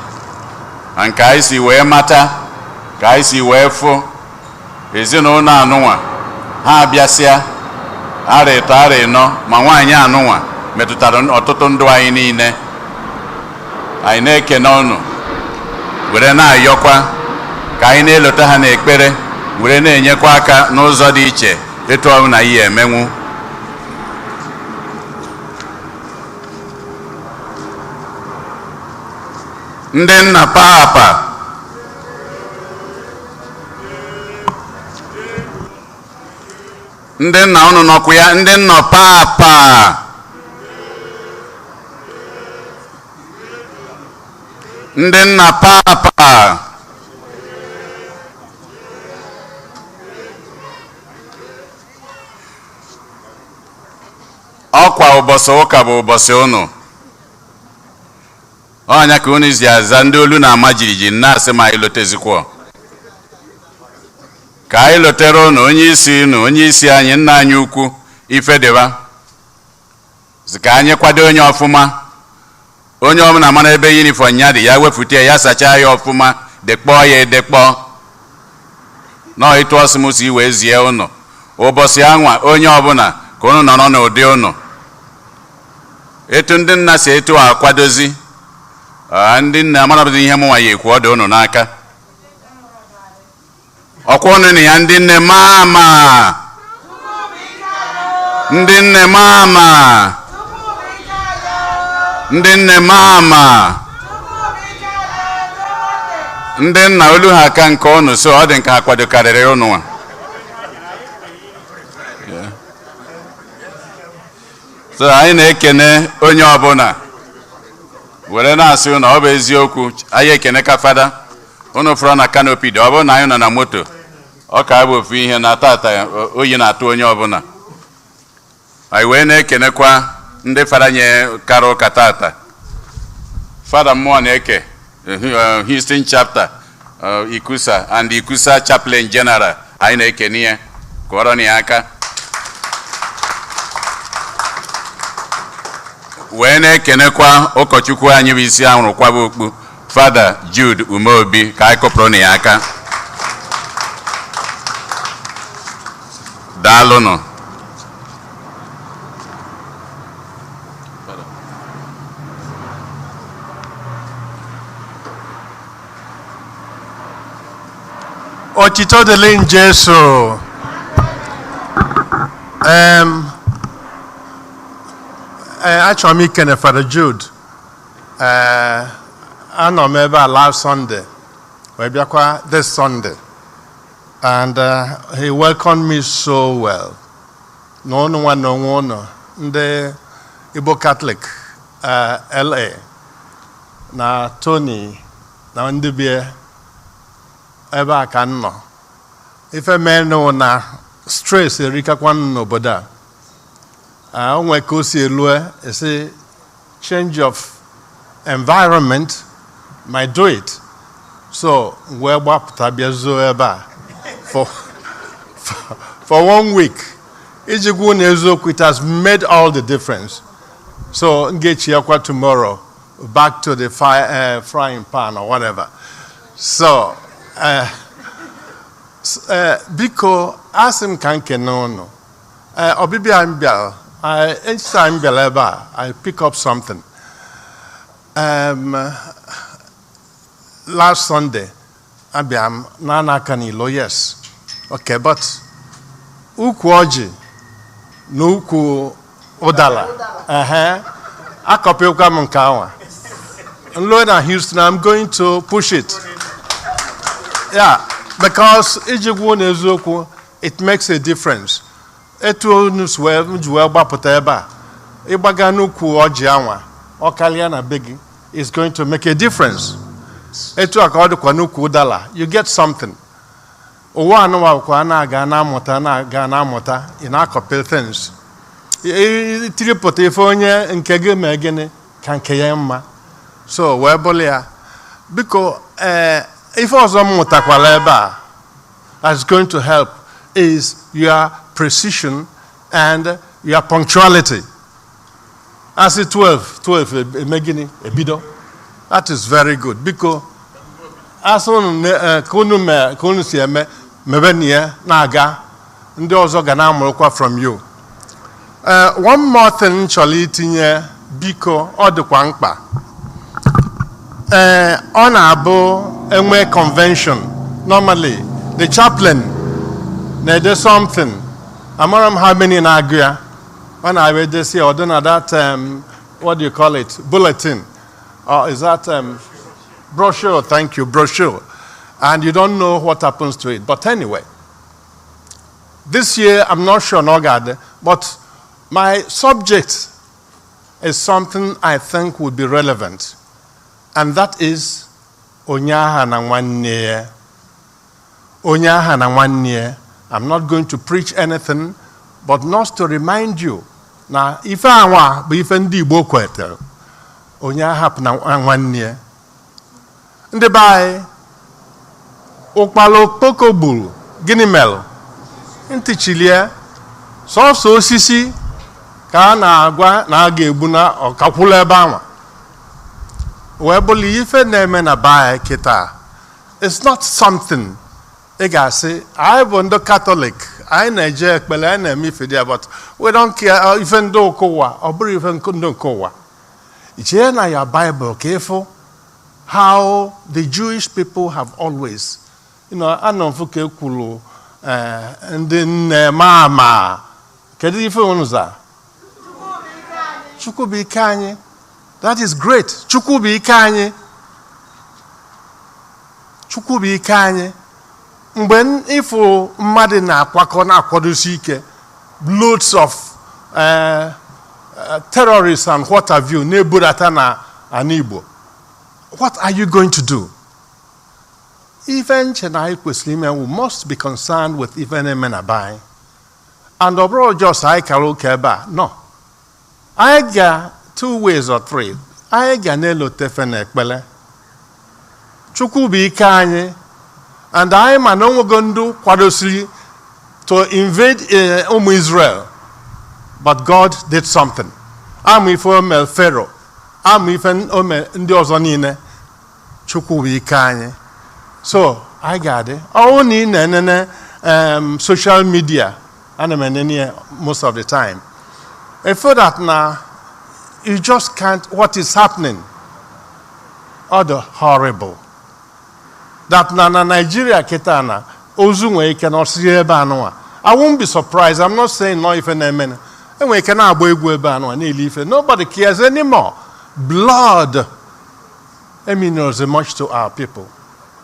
Speaker 1: Na nke anyị si wee mata, ka anyị si wee fụ ezinụlọ anụnwa, ha abịasịa arọ 3, arọ 4, ma nwaanyị anụnwa metụtara ọtụtụ ndụ anyị niile. Anyị na-ekene unu were na-ayọkwa ka anyị na-elota ha n'ekpere, were na-enyekwa aka n'ụzọ dị iche etu ọ na ihe emenwu. Ndị nna papa, ndị nna, unu nọkwa ya? Ndị nna papa, ndị nna papa, ọkwa ụbọchị ụka bụ ụbọchị unu. Ọnya ka unu si aza ndị olu na-ama jijiji na-asị ma anyị lotezikwa. Ka anyị lotere unu onye isi unu, onye isi anyị, nna anyị ukwu Ifedeba. Sị ka anyị kwado onye ọfụma. Onye ọbụla mara ebe uniform ya dị, ya wepụta ya, sachaa ya ọfụma, dekpọọ ya edekpọọ. Nọọ ịtụ ọsị m si wee zie unu. Ụbọchị anwa onye ọbụla ka unu nọrọ n'ụdị unu. Etu ndị nna si etu a akwadozi, ndị nna amarabụzi ihe mụnwa ya ekwu, ọ dị unu n'aka. Ọkwa unu na ya, ndị nne mama, ndị nne mama, ndị nne mama, ndị nna olu ha aka nke unu, so ọ dị nke ha kwadokarịrị unu nwa. So anyị na-ekene onye ọbụla were na-asị unu ọ bụ eziokwu, anyị ekene ka fada unu fụrụ na canopy dị. Ọ bụrụ na anyị nọ na moto, ọ ka bụ ofu ihe na tata oyi na-atụ onye ọbụla. Anyị wee na-ekenekwa ndị fada nye kara ụka tata, Fada mmụọ na-eke Houston chapter, ICCUSA and ICCUSA chaplain general, anyị na-ekene ya, kụọrọ na ya aka. Wee na-ekenekwa ụkọchukwu anyị bụ isi anwụrụ kwaba okpu, Fada Jude Umeobi, ka anyị kụpụrụ na ya aka. Daalụnụ.
Speaker 5: Otito dịrị Jesu. Achọrọ m ikene Fada Jude. Anọ m ebe a last Sunday, wee bịakwa this Sunday, and he welcomed me so well. Na unu nwa na onwe unu ndị Igbo Catholic LA na Tony na ndị bie ebe a ka m nọ. Ife menụ na stress erikakwa n'obodo a. O nwee ka o si elue, esi change of environment might do it. So wee gbapụta bịa zoo ebe a for one week. Iji gwa unu eziokwu, it has made all the difference. So m ga-echiakwa tomorrow back to the fire, frying pan or whatever. So biko, asị m ka m kene unu. Ọbịbịa m bịara, each time m bịara ebe a, I pick up something. Last Sunday, abịa m na aka n'ilo, yes. Okay, but ukwu ọjị na ukwu ụdara, ehe, akọpịkwa m nke anwa. Nlo na Houston, I'm going to push it. Yeah, because iji gwa unu eziokwu, it makes a difference. Etu unu si wee m ji wee gbapụta ebe a, ịgbaga n'ukwu ọjị anwa, ọ karịa na be gị, is going to make a difference. Etu a ka ọ dịkwa n'ukwu ụdara, you get something. Ụwa anụwa kwa na-aga na-amụta, na-aga na-amụta, ị na-akọpị things. Tiripụta ife onye nke gị mee gịnị ka nke ya mma. So wee bụrụ ya. Biko, ife ọzọ m mụtakwara ebe a that's going to help is your precision and your punctuality. Asị 12, 12 eme gịnị? Ebido. That is very good. Biko, asị unu ka unu mee ka unu si eme, mebe na ya na-aga, ndị ọzọ ga na-amụrụkwa from you. One more thing m chọrọ itinye, biko, ọ dịkwa mkpa. Ọ na-abụ enwe convention, normally the chaplain na-ede something. Amara m how many na-agụ ya. Ọ na-abịa edesi ọ dị na that what do you call it, bulletin, or is that brochure? Thank you, brochure. And you don't know what happens to it. But anyway, this year I'm not sure na ọ ga-adị, but my subject is something I think would be relevant, and that is onye agha na nwanne ya. Onye agha na nwanne ya. I'm not going to preach anything, but not to remind you na ife anwa bụ ife ndị Igbo kwetere. Onye ahapụ na nwanne ya. Ndị be anyị, ụkpala okpoko gburu, gịnị melụ? Ntị chilie. Sọsọ osisi ka a na-agwa na a ga-egbu na ọkakwụla ebe anwa wee bụrụ ife na-eme na be anyị kịta. It's not something ị ga-asị anyị bụ ndị Katọlik, anyị na-eje ekpere, anyị na-eme ife dị, but we don't care ife ndị ụka ụwa. Ọ bụrụ ife ndị nke ụwa, jee na ya Bible ka ịfụ how the Jewish people have always anọ mfụ ka ekwuru ndị nne ma ama. Kedu ife unu za? Chukwu bụ ike anyị. That is great. Chukwu bụ ike anyị. Chukwu bụ ike anyị. Mgbe ịfụ mmadụ na-akwakọ na-akwadosi ike, loads of terrorists and what have you na-ebudata na ana Igbo, what are you going to do? Ife nche na anyị kwesịrị ime, we must be concerned with ife na-eme na be anyị. And ọ bụrụ just anyị kara ụka ebe a, no, anyị ga two ways or three. Anyị ga na-elotefe na ekpele. Chukwu bụ ike anyị. And anyị ma na onwego ndụ kwadosiri to invade ụmụ Israel, but God did something. Ama ife o mere Pharaoh, ama ife o mere ndị ọzọ niile. Chukwu bụ ike anyị. So anyị ga-adị ọwụ na ị na-enene social media, ana m enene ya most of the time. I feel that na you just can't, what is happening, all the horrible that na Nigeria kịta na ozu nwere ike na ọsịrị ebe anụnwa. I won't be surprised. I'm not saying no ife na-eme. Enwere ike na-agba egwu ebe anụnwa na-eli ife. Nobody cares anymore. Blood means much to our people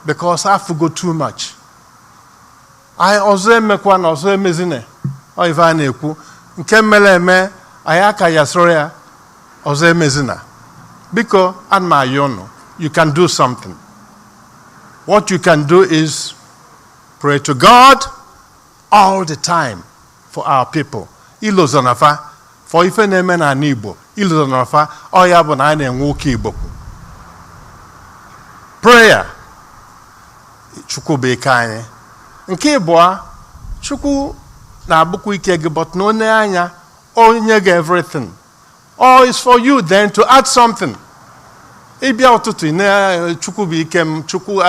Speaker 5: because afugo too much. Anyị ọzọ emekwa na ọzọ emezine. Ọ ife a na-ekwu nke mere eme, anyị aka ya soro ya ọzọ emezina. Biko, ana m ayọ unu, you can do something. What you can do is pray to God all the time for our people. Ilozonafa for ife na-eme n'ala Igbo, ilozonafa ọ ya bụ na anyị na-enwe ụka Igbo. Prayer. Chukwu bụ ike anyị. Nke ịbụọ, Chukwu na-abụkwa ike gị, but na onye anya onye gị everything. All is for you then to add something. Ịbịa ụtụtụ ị na Chukwu bụ ike m, Chukwu,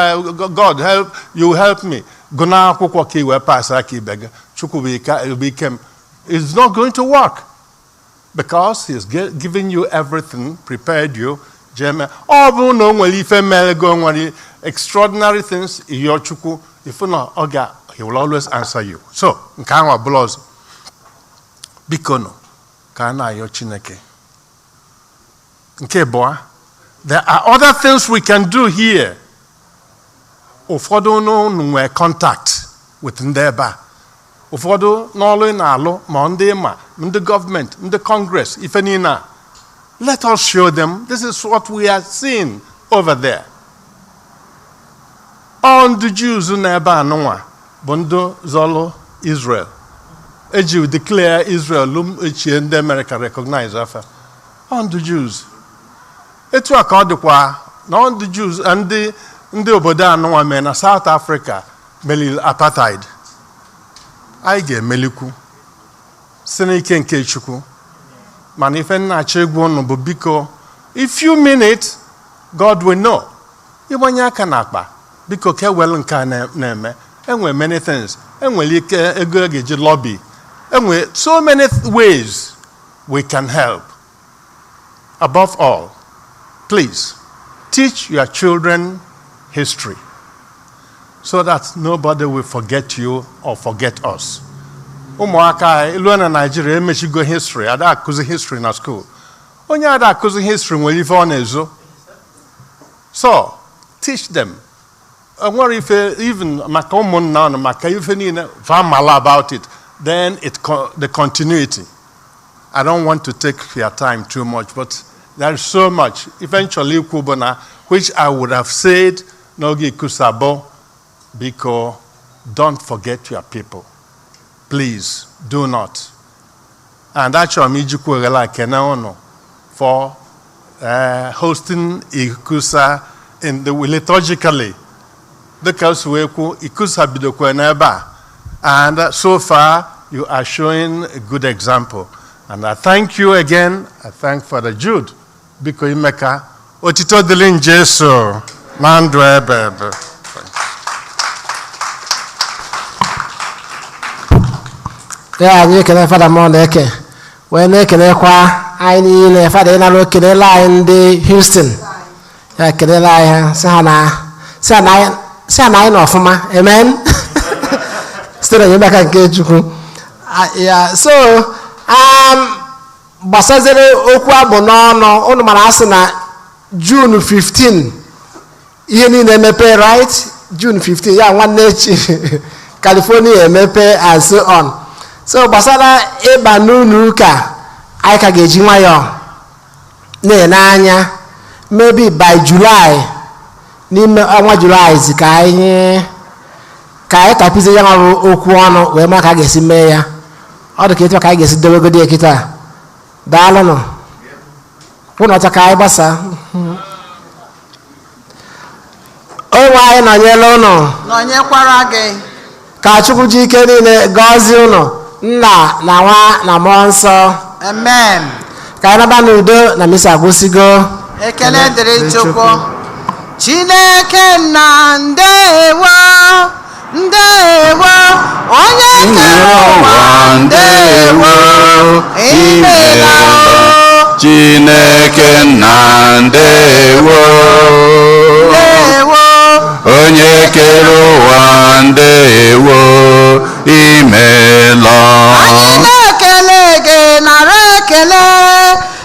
Speaker 5: God help you, help me gụna akwụkwọ ka i wee pass aka ibe gị. Chukwu bụ ike m, it's not going to work because he's giving you everything, prepared you. Jeme ọ bụrụ na o nwere ife mere gị, o nwere extraordinary things, ịyọ Chukwu, ifu na ọ ga, he will always answer you. So nke ahụ ọbụla ọzọ, biko nụ, ka a na-ayọ Chineke. Nke abụọ, there are other things we can do here. Ụfọdụ n'unu nwee contact with ndị ebe a, ụfọdụ n'ọlụ ị na-alụ, ma ndị ma ndị gọọmenti, ndị Congress, ife niile a. Let us show them this is what we are seeing over there. Ọ ndị Jews na ebe a nụnwa bụ ndị zọlụ Israel, eji declare Israel lum echie, ndị America recognize afa. Ọ ndị Jews. Etu a ka ọ dịkwa na ọ ndị Jews, ndị obodo anụnwa mee na South Africa meliri apartheid. Anyị ga-emelikwu si n'ike nke Chukwu. Mana ife nna-achọ egwu unu bụ, biko, if you mean it, God will know. Ịgbanye aka n'akpa, biko, ka ewelu nke a na-eme. Enwere many things, enwere ike ego a ga-eji lobby, enwere so many ways we can help. Above all, please teach your children history so that nobody will forget you or forget us. Ụmụaka anyị iluo na Naijiria, emechigo history, ada akụzi history na school. Onye ada akụzi history nwere ife ọ na-ezo. So teach them. Enwere ife even maka ụmụnna ọnụ, maka ife niile fa mala about it, then the continuity. I don't want to take your time too much, but there is so much eventually ikwu bụ na which I would have said n'oge ikusabo. Biko, don't forget your people. Please do not. And achọrọ m ijikwa oghere a kene ụnụ for hosting ICCUSA in the liturgically. Dịka o si wee kwu, ICCUSA bidokwa n'ebe a. And so far, you are showing a good example. And I thank you again. I thank Father Jude. Biko imeka. Otito dịrị Jesu na ndụ ebe ebe.
Speaker 3: Ya anyị ekele Fada Moneke wee na-ekelekwa anyị niile. Fada, ịnara ekelela anyị ndị Houston, ya ekelela anyị ha, sị ha na sị ha na anyị sị ha na anyị nọ ọfụma. Amen, site na enyemaka nke Chukwu. Ah, ya so gbasazere okwu abụ n'ọnụ ụnụ mara asị na June 15 ihe niile emepe, right? June 15 ya nwanne echi, California emepe and so on. So gbasara ịba n'ụlọ ụka, anyị ka ga-eji nwayọọ na-ene anya. Maybe by July, n'ime ọnwa July zi ka anyị tapizie ya bụ okwu ọnụ wee mara ka a ga-esi mee ya. Ọ dị ka etu a ka anyị ga-esi dowegodi ya kịta. Daalụnụ, kwụnọta ka anyị gbasaa. Onwe anyị nọnyere ụnụ.
Speaker 2: Nọnyekwara gị.
Speaker 3: Ka Chukwu ji ike niile gọzie ụnụ, Nna na Nwa na Mmụọ Nsọ.
Speaker 2: Amen.
Speaker 3: Ka anyị naba n'udo na misa agwụsịgo.
Speaker 2: Ekele dịrị Chukwu. Chineke nna, ndewo, ndewo, onye kere ụwa, ndewo, imela o.
Speaker 1: Chineke nna, ndewo.
Speaker 2: Ndewo.
Speaker 1: Onye kere ụwa, ndewo, imela.
Speaker 2: Anyị na-ekele gị, nara ekele,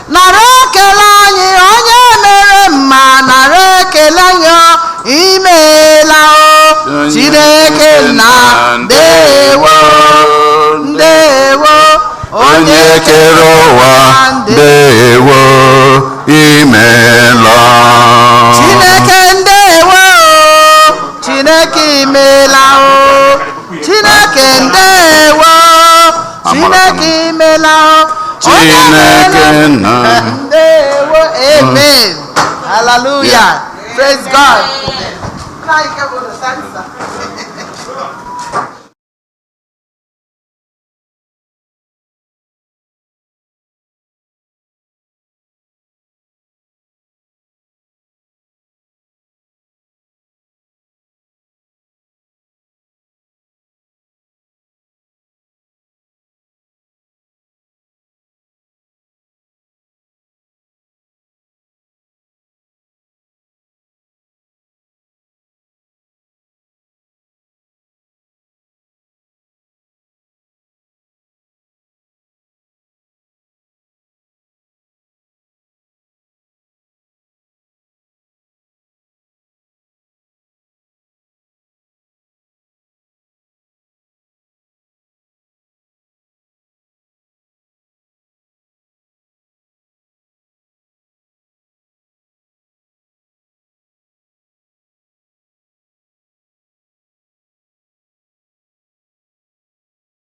Speaker 2: nara ekele anyị, onye mere mma, nara ekele ya, imeela o. Chineke nna, ndewo, ndewo,
Speaker 1: onye kere ụwa, ndewo, imela.
Speaker 2: Chineke ndewo, Chineke imeela o. Chineke ndewo, Chineke imeela o. Onye
Speaker 1: Chineke
Speaker 2: mere-
Speaker 1: nna.
Speaker 2: Ndewo, amen, hallelujah, praise God.